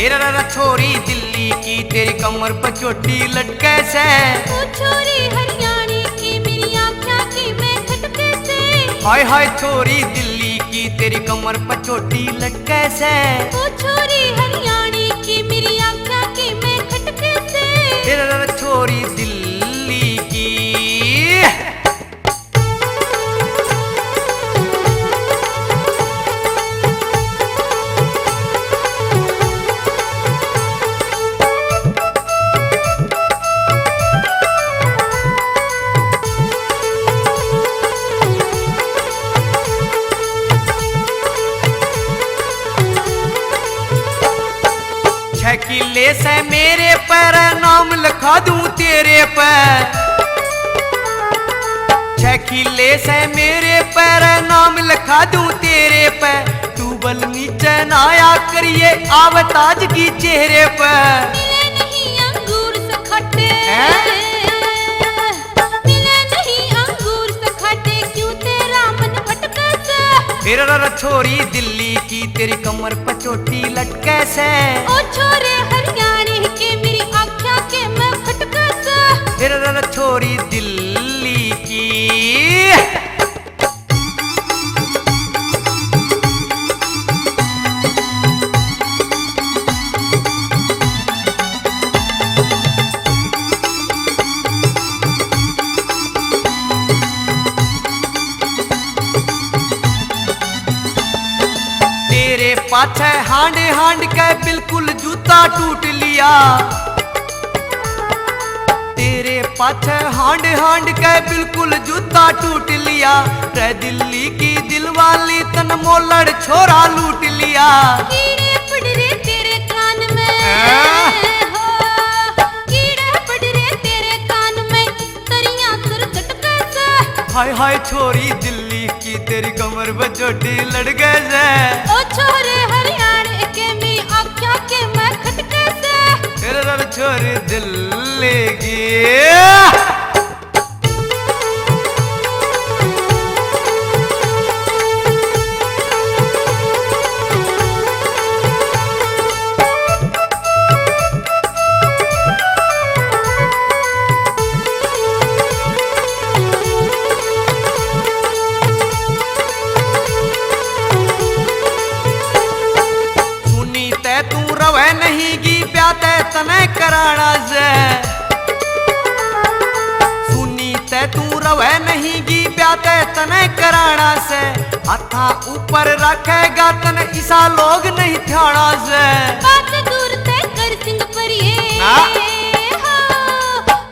ए रे रे छोरी दिल्ली की, तेरी कमर पे चोटी लटके से। ओ छोरी हरियाणी की, मेरी आँख्या की मैं खटके से। हाय हाय छोरी दिल्ली की, तेरी कमर पे चोटी लटके से। ओ छोरी हरियाणी की, मेरी आँख्या की मैं खटके से। ए रे रे छोरी दिल्ली की। छह किले से मेरे पर, नाम लिखा दूं तेरे पर। छह किले से मेरे पर, नाम लिखा दूं तेरे पे। तू बल नीचे ना आया करिए, आवे ताजगी चेहरे पे। मिले नहीं अंगूर से खट्टे। हैं? मिले नहीं अंगूर से खट्टे, क्यों तेरा मन भटके से? ए रे रे छोरी दिल्ली की, तेरी कमर पे चोटी लटके से। ओ छोरे हरियाणी के, मेरी आँख्या के मैं खटके से। ए रे रे छोरी दिल्ली की। तेरे पाछे हांड हांड के बिल्कुल जूता टूट लिया। तेरे पाछे हांड हांड के बिल्कुल जूता टूट लिया। रे दिल्ली की दिलवाली, तन मोलड़ छोरा लूट लिया। कीड़े पड़ रे तेरे कान में। हैं? हो। हाय हाय छोरी दिल्ली की, तेरी कमर पे चोटी लटके से। ओ छोरे हरियाणा के, मेरी आँख्या के मैं खटके से। तेरे रर छोरी दिल्ली की। सुनी तै तू रवै नहीं गी, ब्याह तै तनै कराना सै। सुनी तै तू रवै नहीं गी, ब्याह तै तनै कराना सै। हाथा ऊपर रखेगा तन इसा लोग नहीं ठाणा सै। बात दूर तै कर सिंह परिए। हाँ। हो,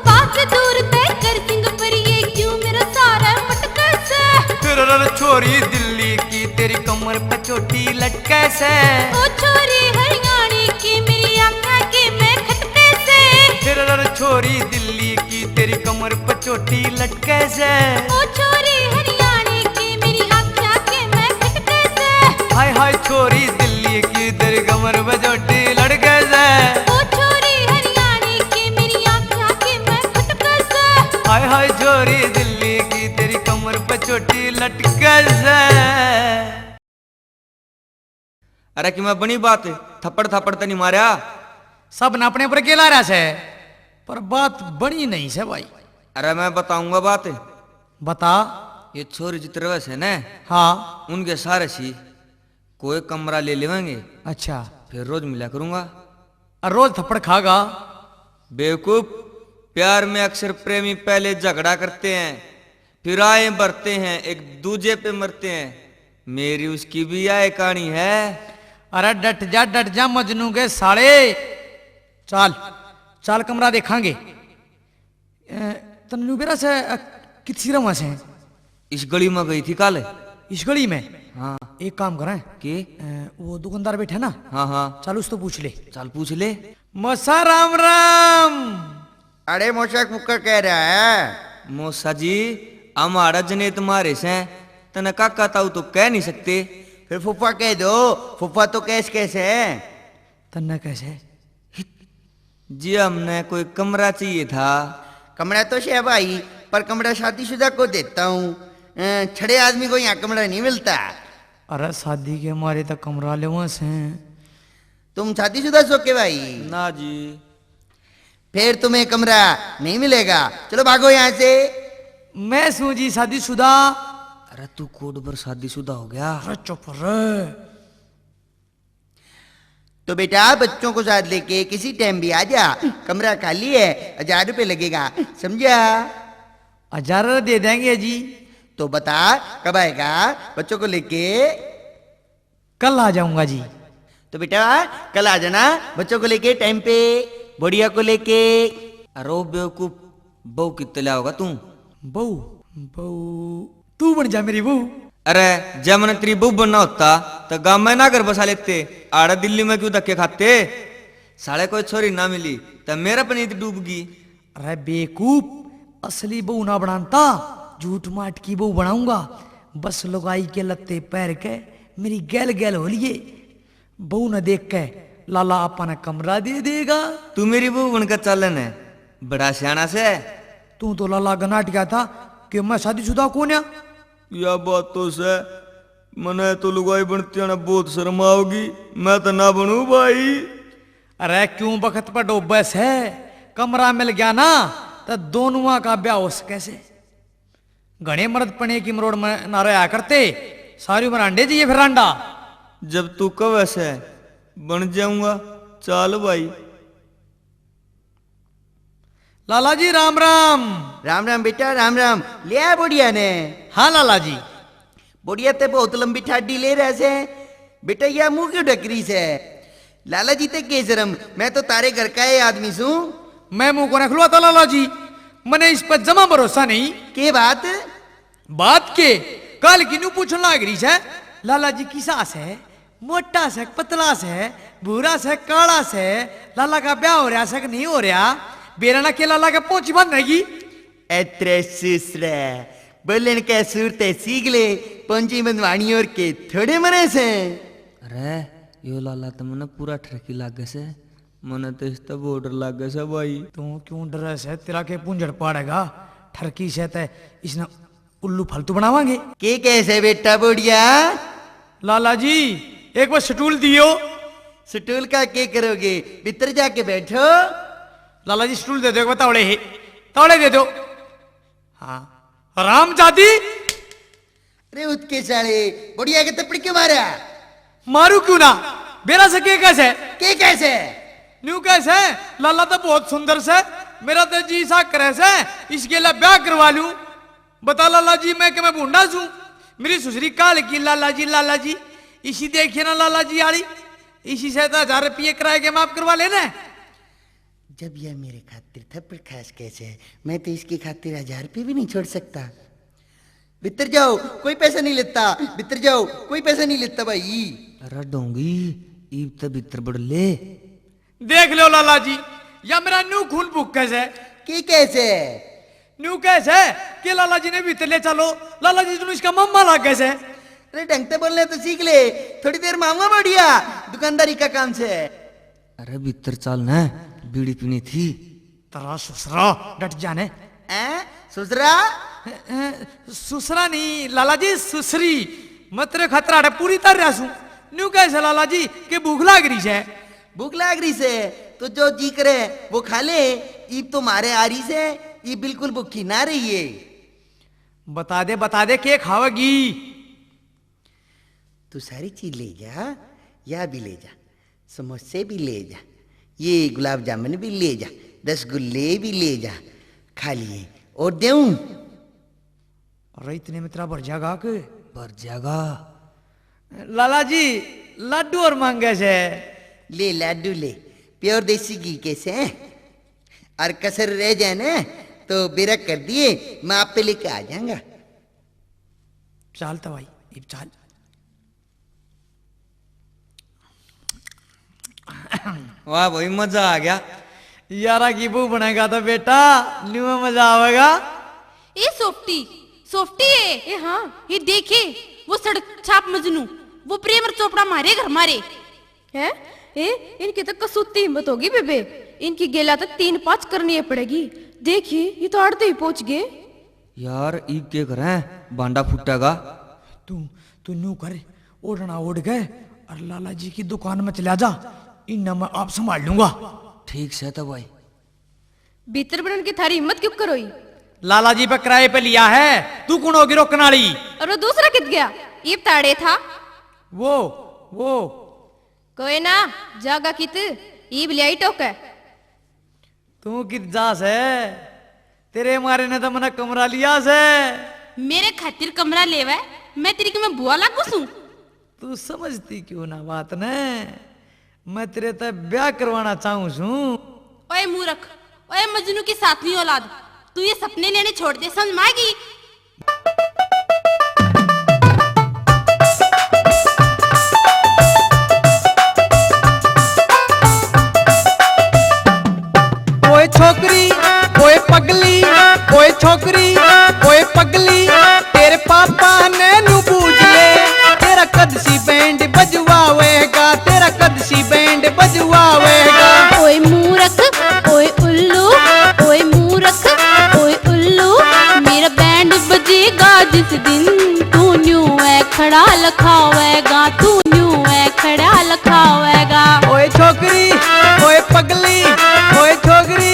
बात दूर तै कर सिंह परिए, क्यों मेरा सारा मटका सै। फिर रन छोरी दिल्ली की, तेरी कमर पे चोटी लटके से। ओ छोरी हरियाणी की, मेरी आँखा के मैं खटके से। फिर रन छोरी दिल्ली की, तेरी कमर पे चोटी लटके से। ओ छोरी हरियाणी की, मेरी आँखा के मैं खटके से। हाय हाय छोरी दिल्ली की, तेरी कमर पे चोटी लटके से। ओ छोरी हरियाणी की, मेरी आँखा के मैं खटके से। हाय हाय छोरी दिल्ली की, तेरी कमर पे चोटी लटके से। अरे कि मैं बनी बात, थप्पड़ थप्पड़ तो नहीं मारया? सब ने अपने पर गेला रहा से, पर बात बनी नहीं से भाई। अरे मैं बताऊंगा बात। बता। ये छोरी जितने वैसे ने, हाँ। उनके सारे सी कोई कमरा ले लेवेंगे। अच्छा। फिर रोज मिला करूंगा। और रोज थप्पड़ खागा। बेवकूफ, प्यार में अक्सर प्रेमी पहले झगड़ा करते हैं, फिर आए बढ़ते हैं, एक दूजे पे मरते हैं। मेरी उसकी भी यह कहानी है। अरे डट जा, डट जा मजनू के साले। चाल, चाल कमरा देखांगे। अ, तन्नू बेरा से, अ, कितसी रवा से? इस गली में गई थी कल। इस गली में? हाँ। एक काम करें। के? अ, वो दुकानदार बैठा ना? हाँ, हाँ। चल उससे पूछ ले। चल पूछ ले। मौसा राम राम। अरे मौसा कुकर कह रहा है? मौसा जी, हम आड़ा जनेत मारे से, तने काका ताऊ तो कह नहीं सकते। फिर फूफा कह दो, फूफा तो कैस कैसे हैं। तन्ने कैसे? जी, हमने कोई कमरा चाहिए था। कमरा तो है भाई, पर कमरा शादीशुदा को देता हूँ। अ, छड़े आदमी को यहाँ कमरा नहीं मिलता। अरे, शादी के मारे तो कमरा लेवा से। तुम शादीशुदा सो के भाई? ना जी। फिर तुम्हें कमरा नहीं मिलेगा, चलो भागो यहाँ से। मैं सूं जी शादीशुदा। अरे, तू कोड पर शादीशुदा हो गया? अरे, चुप रह। तो बेटा, बच्चों को साथ लेके किसी टाइम भी आ जा, कमरा खाली है, हजार रुपए लगेगा, समझा? हजार दे देंगे जी। तो बता, कब आएगा बच्चों को लेके? कल आ जाऊंगा जी। तो बेटा, कल आ जाना बच्चों को लेके टाइम पे, बुढ़िया को लेके। अरे ओ बेवकूफ, बहू कितने लाओगा तू? बहू? बहू? तू बन जा मेरी बहू। अरे, जब मैंने तेरी बहू बनना होता, तो गाँव में ना घर बसा लेते, आड़ा दिल्ली में क्यों धक्के खाते? साले कोई छोरी ना मिली, तो मेरा पनीत डूब गई। अरे बेवकूफ, असली बहू ना बनाता, झूठ माट की बहू बनाऊंगा। बस लुगाई के लत्ते पहर के मेरी गैल गैल हो लिए। बहू ने देख के लाला आपा ने कमरा दे देगा। तू मेरी बहू बनकर चाले ने, बड़ा सियाना से। तू तो लाला गनाट गया था कि मैं शादीशुदा कौन या? या बात तो से, मने तो लुगाई बनती ने बहुत शर्म आओगी, मैं तो ना बनू भाई। अरे क्यों बखत पर डोबे से, कमरा मिल गया ना, तो दोनुआ का ब्याह हो सके से। घणे मर्द पने की मरोड़ में ना रहा करते, सारी उम्र अंडे जिए फिर अंडा। जब तू कहे से, बन जाऊंगा, चाल भाई। लाला जी, राम राम। राम राम बेटा, राम राम। ले आया बुढ़िया ने? हाँ लाला जी। बुढ़िया ते बहुत लंबी ठाडी ले रहा से। बेटा, या मुंह क्यों ढक रही से? लाला जी ते के शर्म, मैं तो तारे घर का ये आदमी सूं। मैं मुंह को खुलवाता लाला जी, मने इस पर जमा भरोसा नहीं। के बात? बात के? काल की न्यू पूछण लाग रही से, लाला जी किसा से? मोटा से, पतला से, भूरा से, काला से? लाला का ब्याह हो रहा से कि नहीं हो रहा? बेरा ना के लाला का पहुंची बंद रहेगी। ए त्रेसीस रे, बोलन के सूरत सीख ले, पंजी बंधवानी और के थोड़े मरे से। अरे, यो लाला तो मने पूरा ठरकी लागे से, मने तो इस तो बहुत डर लागे से भाई। तू क्यों डरे से? तेरा के पूंजड़ पाड़ेगा? ठरकी से ते इसने उल्लू फालतू बनावांगे। के कहे से बेटा बोड़िया? लाला जी, एक बार स्टूल दियो। स्टूल का के करोगे? भीतर जाके बैठो। लाला जी, स्टूल दे दो, एक बार तावड़े है, तावड़े दे दो। हाँ, हरामजादी। अरे उतके साले, बोड़िया के थप्पड़ क्यों मारा? मारू क्यों ना? बेरा से के कैसे? के कैसे? न्यू कैसे? लाला तो बहुत सुंदर से, मेरा तो जी सा करे से, इसके लिए ब्याह करवा लूं। बता लाला जी, मैं के मैं भूंडा सूं? मेरी सुसरी काल की लाला जी, लाला जी। इसी देखिए ना लाला जी आली, इसी से तो हजार रुपये किराए के माफ करवा लेना। जब यह मेरे खातिर थप्पड़ खास कैसे है, मैं तो इसकी खातिर हजार रुपये भी नहीं छोड़ सकता। भीतर जाओ, कोई पैसा नहीं लेता। भीतर जाओ, कोई पैसा नहीं लेता भाई। अरे ढोंगी, ईब तो भीतर बढ़ ले। देख लो लाला जी, या मेरा न्यू खून भूख कैसे? के कैसे? न्यू कैसे? के लाला जी ने भीतर ले चलो, लाला जी तुम इसका मम्मा लाग कैसे? अरे ढंग से बोलने तो सीख ले, थोड़ी देर में आऊंगा बोड़िया, दुकानदारी का काम से। अरे भीतर चल ना, बीड़ी पीनी थी। तेरा सुसरा, डट जाने। हैं? सुसरा? ए, ए, सुसरा नहीं लाला जी, सुसरी। मैं तेरे खातर आड़े पूरी तर रहा सूं। न्यू कैसे लाला जी के भूख लाग रही है? भूख लाग रही से, तो जो जी करे वो खा ले। ईब तो मारे आ रही से, ईब बिल्कुल भूखी ना रही है। बता दे, बता दे, के खावेगी? तू सारी चीज ले जा, या भी ले जा, समोसे भी ले जा, ये गुलाब जामुन भी ले जा, रसगुल्ले भी ले जा, खा लिए और देऊं? अरे इतने में तेरा भर जाएगा के? भर जाएगा। लाला जी, लाडू और मांगे से। ले लाडू ले, प्योर देसी घी के से, और कसर रह जाए ना तो बेरा कर दिए, मैं आप पे लेके आ जाऊंगा। चाल तो भाई, इब चाल। वाह भाई, मजा आ गया। यारा की बहू बनेगा तो बेटा, न्यू में मजा आवेगा। ए सोफ्टी, सोफ्टी ए। ए हाँ। ये देखे, वो सड़क छाप मजनू, वो प्रेम और चोपड़ा मारे घर मारे। हैं? ए, इनकी तो कसूती हिम्मत होगी बेबे, इनकी गेला तो तीन पाँच करनी पड़ेगी। देखी, ये तो आड़ते ही पहुंच गए। यार, ईब के करें, भांडा फूटेगा। तू, तू न्यू कर, ओढ़ना ओढ़ के और लाला जी की दुकान में चला जा, इन्ना मैं आप संभाल लूंगा। ठीक से तो भाई। भीतर बनन की थारी हिम्मत क्यों करोई? लाला जी पे किराए पे लिया है, तू कौन होगी रोकने वाली? और वो दूसरा कित गया? ईब ताड़े था। वो, वो। कोई ना, जागा कित, ईब ले आई टोके। तू कित जा से? तेरे मारे ने तो मने कमरा लिया से। मेरे खातिर कमरा लेवे? मैं तेरी की मैं बुआ लागू सूं? तू समझती क्यों ना बात ने? मैं तेरे ते ब्याह करवाना चाहूं सूं। ओए मूर्ख, ओए मजनू की सातवीं औलाद, तू ये सपने लेने छोड़ दे, समझ में आएगी? ओए छोकरी, ओए पगली, ओए छोकरी, ओए पगली, तेरे पापा ने नू बूझ ले, तेरा कद सी बैंड बजवावेगा, तेरा कद सी बैंड बजवावेगा। ओए मूरख, ओए उल्लू, ओए मूरख, ओए उल्लू, मेरा बैंड बजेगा जिस दिन, तू न्यू है खड़ा लखावेगा, तू न्यू है खड़ा लखावेगा। ओए छोकरी, ओए पगली, ओए छोकरी,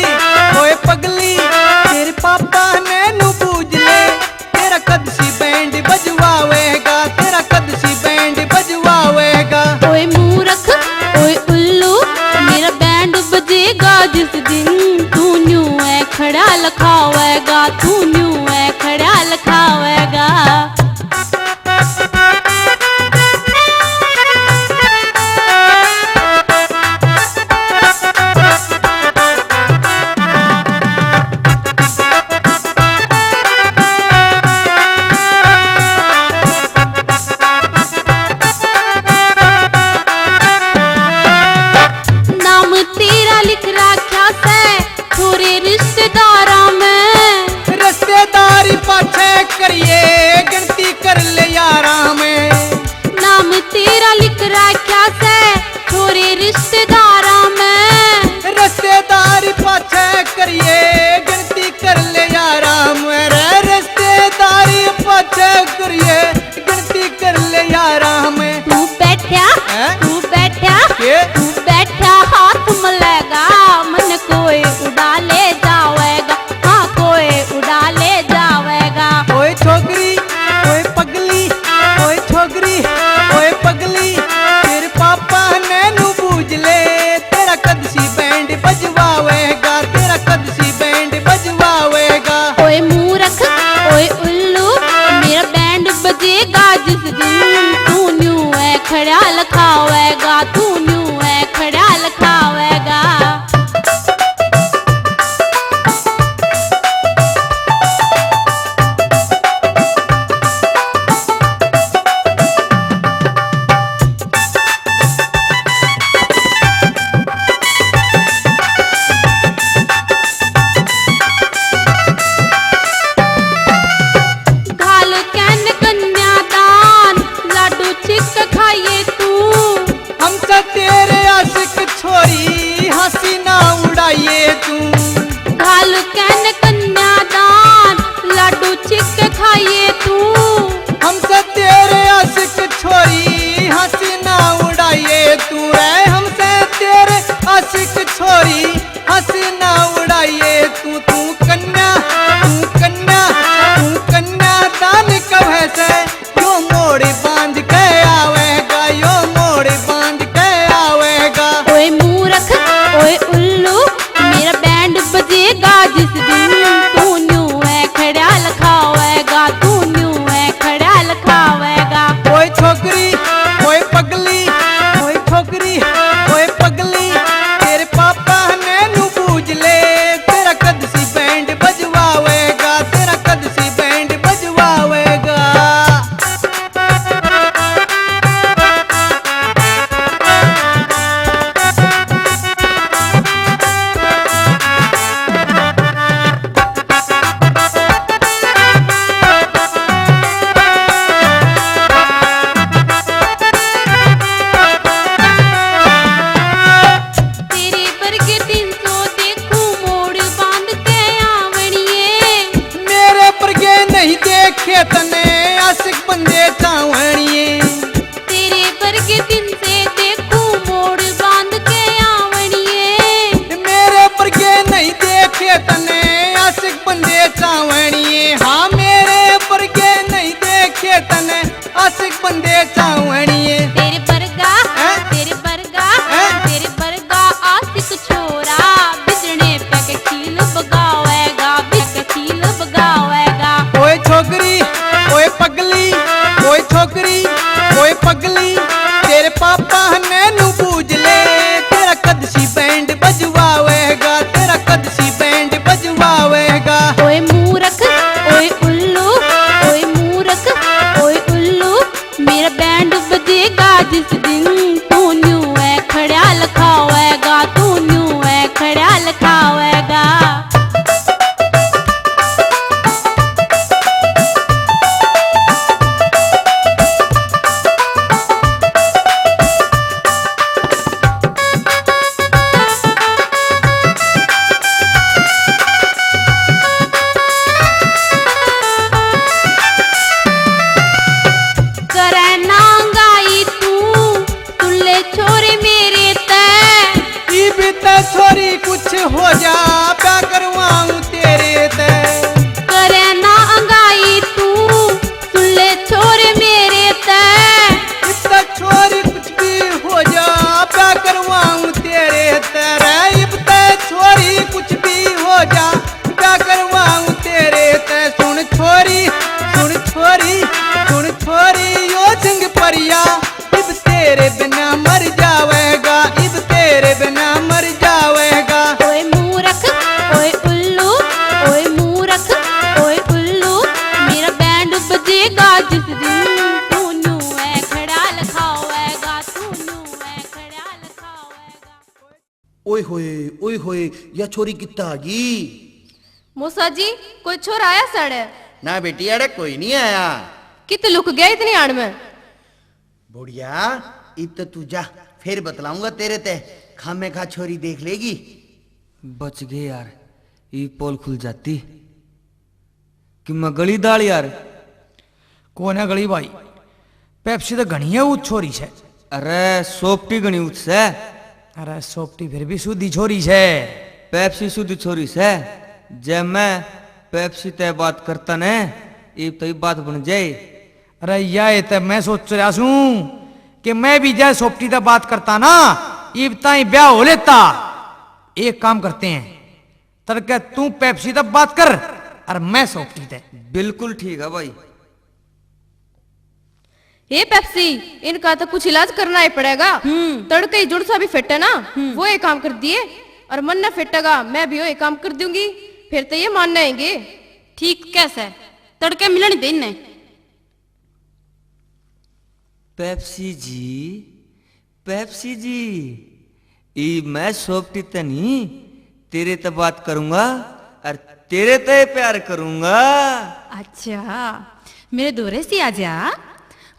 ओए पगली, तेरे पापा ने नू बूझ ले, तेरा कद सी बैंड बजवावेगा, तेरा कद सी बैंड बजवावेगा। ओए मूरख, ओए उल्लू, मेरा बैंड बजेगा जिस दिन, तू न्यू है खड़ा लखावेगा, तू न्यू है खड़ा लखावेगा। राख्या से छोरे रिश्तेदारा में। रिश्तेदारी पाछे करिए, गिनती कर ले यारा में रे। रिश्तेदारी पाछे करिए, गिनती कर ले यारा में। तू बैठा, हैं? तू बैठा, के? तू बैठा हाथ मलेगा, मन कोई उड़ा ले जावेगा। हाँ, कोई उड़ा ले जावेगा। ओए छोकरी, ओए पगली, ओए छोकरी, ओए पगली, तेरे पापा ने नू बूझ ले, तेरा कद सी बैंड बजवावेगा, तेरा कद सी बैंड बजवावेगा। ओए मूरख, ओए उल्लू, मेरा बैंड बजेगा जिस दिन, तू न्यू है खड़ा लखावेगा, तू न्यू है खड़ा लखावेगा। घाल कैन कन्यादान, लाडू छिक खाइए तू। हमसे तेरे आशिक छोरी, हंसी ना उड़ाइए तू। घाल कैन कन्यादान, लाडू छिक खाइए तू। हमसे तेरे आशिक छोरी, हंसी ना उड़ाइए तू रे। हमसे तेरे आशिक छोरी, हंसी ना उड़ाइए तू। तू कन्या, तू कन्या, तू कन्यादान कहे से, यो मोड़ी बांध के आवेगा, यो मोड़ी बांध के आवेगा। ओए मूरख, ओए उल्लू, मेरा बैंड बजेगा जिस दिन, तू न्यू है खड़ा लखावेगा, तू न्यू है खड़ा लखावेगा। ओए छोकरी, ओए पगली, ओए छोकरी, ओए पगली, तेरे पापा ने नू बूझ ले, तेरा कद सी बैंड बजवावेगा, तेरा कद सी बैंड बजवावेगा। तेरे बरगे तीन सौ देखूं मोड़ बांध के आवणिए। मेरे बरगे नहीं देखे तने आशिक बंदे चावणिए। तेरे बरगे दिन से देखूं मोड़ बांध के आवणिए। मेरे बरगे नहीं देखे तने आशिक बंदे चावणिए। हाँ, मेरे बरगे नहीं देखे तने आशिक बंदे चावणिए। तेरे बरगा, हैं? तेरे बरगा, हैं? तेरे बरगा आशिक छोरा बिजने पे के खील बगावेगा, बिक खील बगावेगा। ओए छोकरी, ओए पगली, ओए छोकरी, ओए पगली, तेरे पापा ने नू बूझ ले, तेरा कद सी बैंड बजवावेगा, तेरा कद सी बैंड बजवावेगा। ओए मूरख, ओए उल्लू, ओए मूरख, ओए उल्लू, मेरा बैंड बजेगा जिस दिन, तू न्यू है खड़ा लखावेगा, तू न्यू है खड़ा लखावेगा। करे ना अंगाई तू, सुन ले छोरे मेरे तै। इब तै छोरी कुछ हो जा, प्यार करवाऊं तेरे तै। करे ना अंगाई तू, सुन ले छोरे मेरे तै। इब तै छोरी कुछ भी हो जा, प्यार करवाऊं तेरे तै रे। इब तै छोरी कुछ भी हो जा, प्यार करवाऊं तेरे तै। सुन छोरी, सुन छोरी, सुन छोरी, यो सिंह परिया, इब तेरे बिना मर जावेगा, इब तेरे बिना मर जावेगा। ओए मूरख, ओए उल्लू, ओए मूरख, ओए उल्लू, मेरा बैंड बजेगा जिस दिन, तू न्यू है खड़ा लखावेगा, तू न्यू है खड़ा लखावेगा। ओए होए, ओए होए, या छोरी कित्ता आ गई? मौसा जी, कोई छोरा आया साड़े? ना बेटी, अड़े कोई नहीं आया। कित लुक गया इतनी आड़ में? बुढ़िया, इब तो तू जा, फिर बतलाऊंगा तेरे ते, खामे खा छोरी देख लेगी। बच गए यार, ये पोल खुल जाती कि मैं गली दाल यार। कौन है गली भाई? पेप्सी तो घणी है ऊंच छोरी से। अरे सोपटी घणी ऊंच से। अरे सोपटी फिर भी सूधी छोरी से। पेप्सी सूधी छोरी से। जै मैं पेप्सी तै बात करता ने, इब तो ये बात बन जाए। अरे या ये तो मैं सोच रहा सूं कि मैं भी जै सोपटी तै बात करता ना, इब ताई ब्याह हो लेता। एक काम करते हैं, तड़के तू पेप्सी तै बात कर और मैं सोपटी तै। बिल्कुल ठीक है भाई। हे पेप्सी, इनका तो कुछ इलाज करना ही पड़ेगा। हम्म। तड़के ही जुड़सा भी फेटे ना, हम्म। वो ये काम कर दिए, और मन ना फेटेगा, मैं भी वो ये काम कर दूंगी, फिर तो ये मानने आएंगे। ठीक कैसे? तड़के मिलन दे इन्हें। पेप्सी जी, पेप्सी जी, ई मैं सोपटी तै नहीं, तेरे तै बात करूंगा और तेरे तै प्यार करूंगा। अच्छा, मेरे धोरे सी आ जा,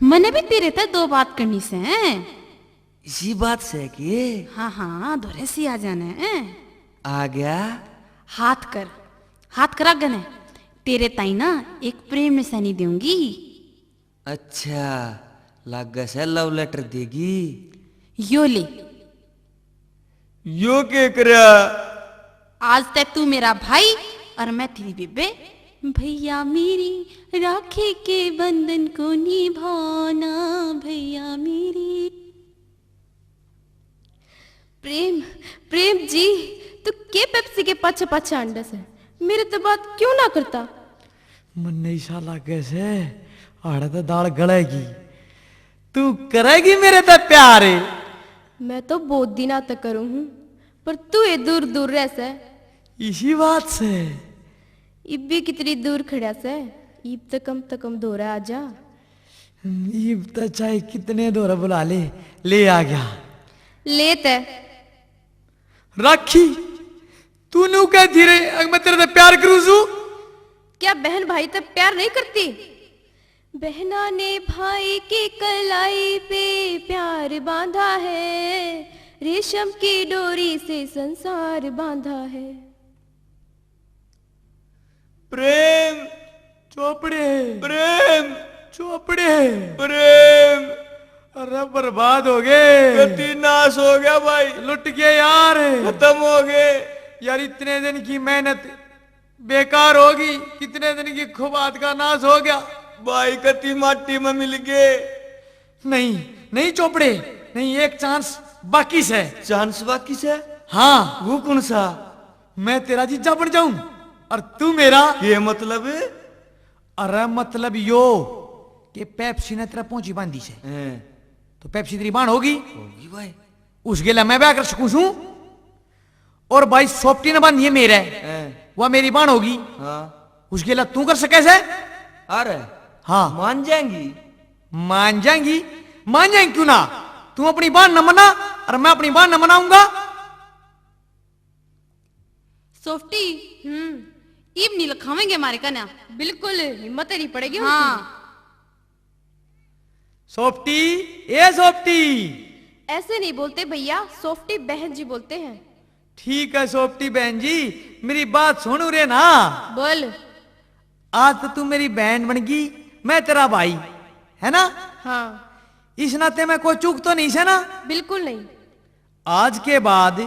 मने भी तेरे तै दो बात करनी से। इसी बात से के? हाँ, हाँ, धोरे सी आ जाने। आ गया। हाथ कर, हाथ कर आगे ने। तेरे ताई ना एक प्रेम निशानी दूंगी। अच्छा, लागे से love letter देगी। यो ले। यो के करया? आज तै तू मेरा भाई और मैं तेरी बेबे। भैया मेरी राखी के बंधन को निभाना, भैया मेरी। प्रेम, प्रेम जी, तू के पेप्सी के पाछे पाछे आंडे से? मेरे ते बात क्यों ना करता? मन्ने ऐसा लागे से, आड़े तो दाल गलेगी। तू करेगी मेरे ते प्यार? मैं तो बहुत दिना तक करूँ हूँ, पर तू ये दूर दूर रह से। इसी बात से? इब भी कितनी दूर खड़ा से, इब तो कम तो कम धोरे आ जा। इब तो चाहे कितने धोरे बुला ले, ले आ गया। ले ते। राखी, तू न्यू कह थी रे, अग मैं तेरे ते प्यार करूँ सू। क्या बहन भाई ते प्यार नहीं करती? बहना ने भाई की कलाई पे प्यार बांधा है, रेशम की डोरी से संसार बांधा है। प्रेम। चोपड़े। प्रेम। चोपड़े। प्रेम। अरे बर्बाद हो गए। गति नाश हो गया भाई। लुट गए यार। खत्म हो गए। यार इतने दिन की मेहनत बेकार होगी, कितने दिन की खुबात का नाश हो गया। भाई कति माटी में मिल गए। नहीं, नहीं चोपड़े, नहीं, एक चांस बाकी से। चांस बाकी से? हाँ। वो कौन सा? मैं तेरा जीजा बन जाऊं और तू मेरा। ये मतलब? अरे मतलब यो कि पेप्सी ने तेरा पहुंची बांधी से। हैं। तो पेप्सी तेरी बाण होगी। होगी भाई। उस गेला मैं ब्याह कर सकूं सूं। और भाई सोपटी ने बांधी है मेरे, हैं। वह मेरी बाण होगी। हाँ। उस गेला तू कर सके से? अरे। हाँ। मान जाएंगी। मान जाएंगी? मान जाएंगी क्यों ना? तू अपनी बाण न मना और मैं अपनी बाण न मनाऊंगा। सोपटी, हम्म। इब नहीं लखावेंगे हमारे कन्या। बिल्कुल, हिम्मत नहीं पड़ेगी उनकी। हाँ। सोपटी, ए सोपटी। ऐसे नहीं बोलते भैया, सोपटी बहन जी बोलते हैं। ठीक है सोपटी बहन जी, मेरी बात सुन रे ना। बोल। आज तो तू मेरी बहन बन गई, मैं तेरा भाई, है ना? हाँ। इस नाते मैं कोई चूक तो नहीं से ना? बिल्कुल नहीं। आज के बाद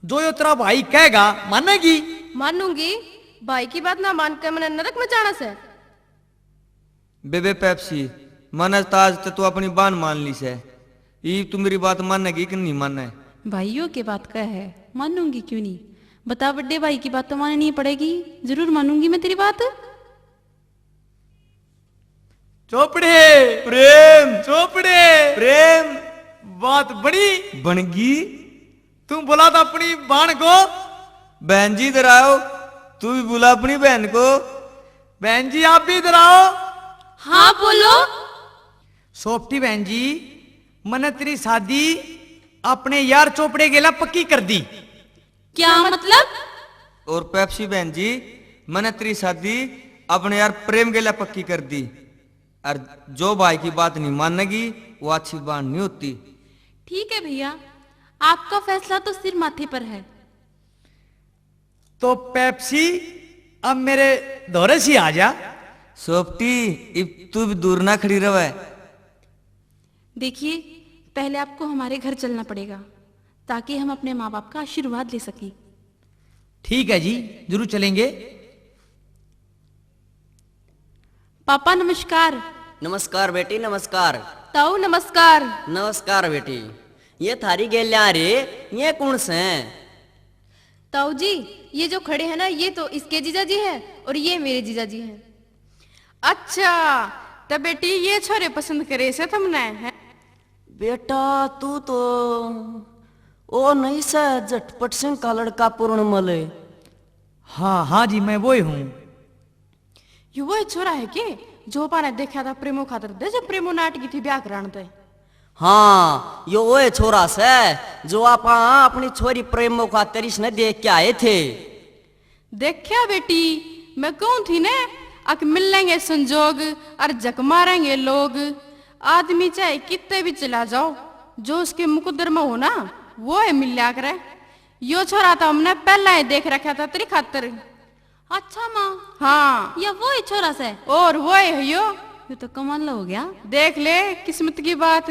जो यो तेरा भाई कहेगा, मानेगी? मानूंगी। भाई की बात ना मान के मैंने नरक में जाना से। बेबे पेप्सी, मैंने तो आज तो तू अपनी बान मान ली से। ईब तू मेरी बात मानेगी कि नहीं माने? भाइयों के बात कह है, मानूंगी क्यों नहीं? बता बड़े भाई की बात तो माननी पड़ेगी, जरूर मानूंगी मैं तेरी बात। चोपड़े। प्रेम। चोपड़े। प्रेम। बात बनी। बनगी। तू बुला तो अपनी बाण को। बहन जी इधर आओ, तू भी बुला अपनी बहन को। बहन जी आप भी इधर आओ। हाँ बोलो। सोपटी बहन जी, मैंने तेरी शादी अपने यार चोपड़े गेला पक्की कर दी। क्या मतलब? और पेप्सी बहन जी, मैंने तेरी शादी अपने यार प्रेम गेला पक्की कर दी। और जो भाई की बात नहीं मानेगी, वो अच्छी बात नहीं होती। ठीक है भैया, आपका फैसला तो सिर माथे पर है। तो पेप्सी, अब मेरे धोरे सी आ जा। सोपटी, इब तू भी दूर ना खड़ी रहे। देखिए, पहले आपको हमारे घर चलना पड़ेगा, ताकि हम अपने माँ बाप का आशीर्वाद ले सकें। ठीक है जी, जरूर चलेंगे। पापा नमस्कार। नमस्कार बेटी, नमस्कार। ताऊ नमस्कार। नमस्कार बेटी। ये थारी गेल्या रे, ये कौन से? ताऊ जी, ये जो खड़े हैं ना, ये तो इसके जीजा जी हैं और ये मेरे जीजा जी हैं। अच्छा, तो बेटी, ये छोरे पसंद करे से तुमने, हैं? बेटा, तू तो ओ नहीं से, झटपट सिंह का लड़का पूर्णमल। हाँ, हाँ जी, मैं वही हूँ। ये वही छोरा है के, जो पाने देखा था प्रेमो खातर दे, जब प्रेमो नाटकी थी ब्याह कराने ते? हाँ, यो वही छोरा से, जो आप अपनी छोरी प्रेमो खातर इसने देख के आए थे। देखा बेटी, मैं कहूँ थी ने, अक मिलेंगे संजोग और झक मारेंगे लोग। आदमी चाहे कितने भी चला जाओ, जो उसके मुकद्दर में हो ना, वो है मिल्या करे। यो छोरा तो हमने पहला ही देख रखा था तेरी खातर। अच्छा माँ। हाँ। या वो ही छोरा से? और वो ही है यो। ये तो कमाल हो गया। देख ले, किस्मत की बात।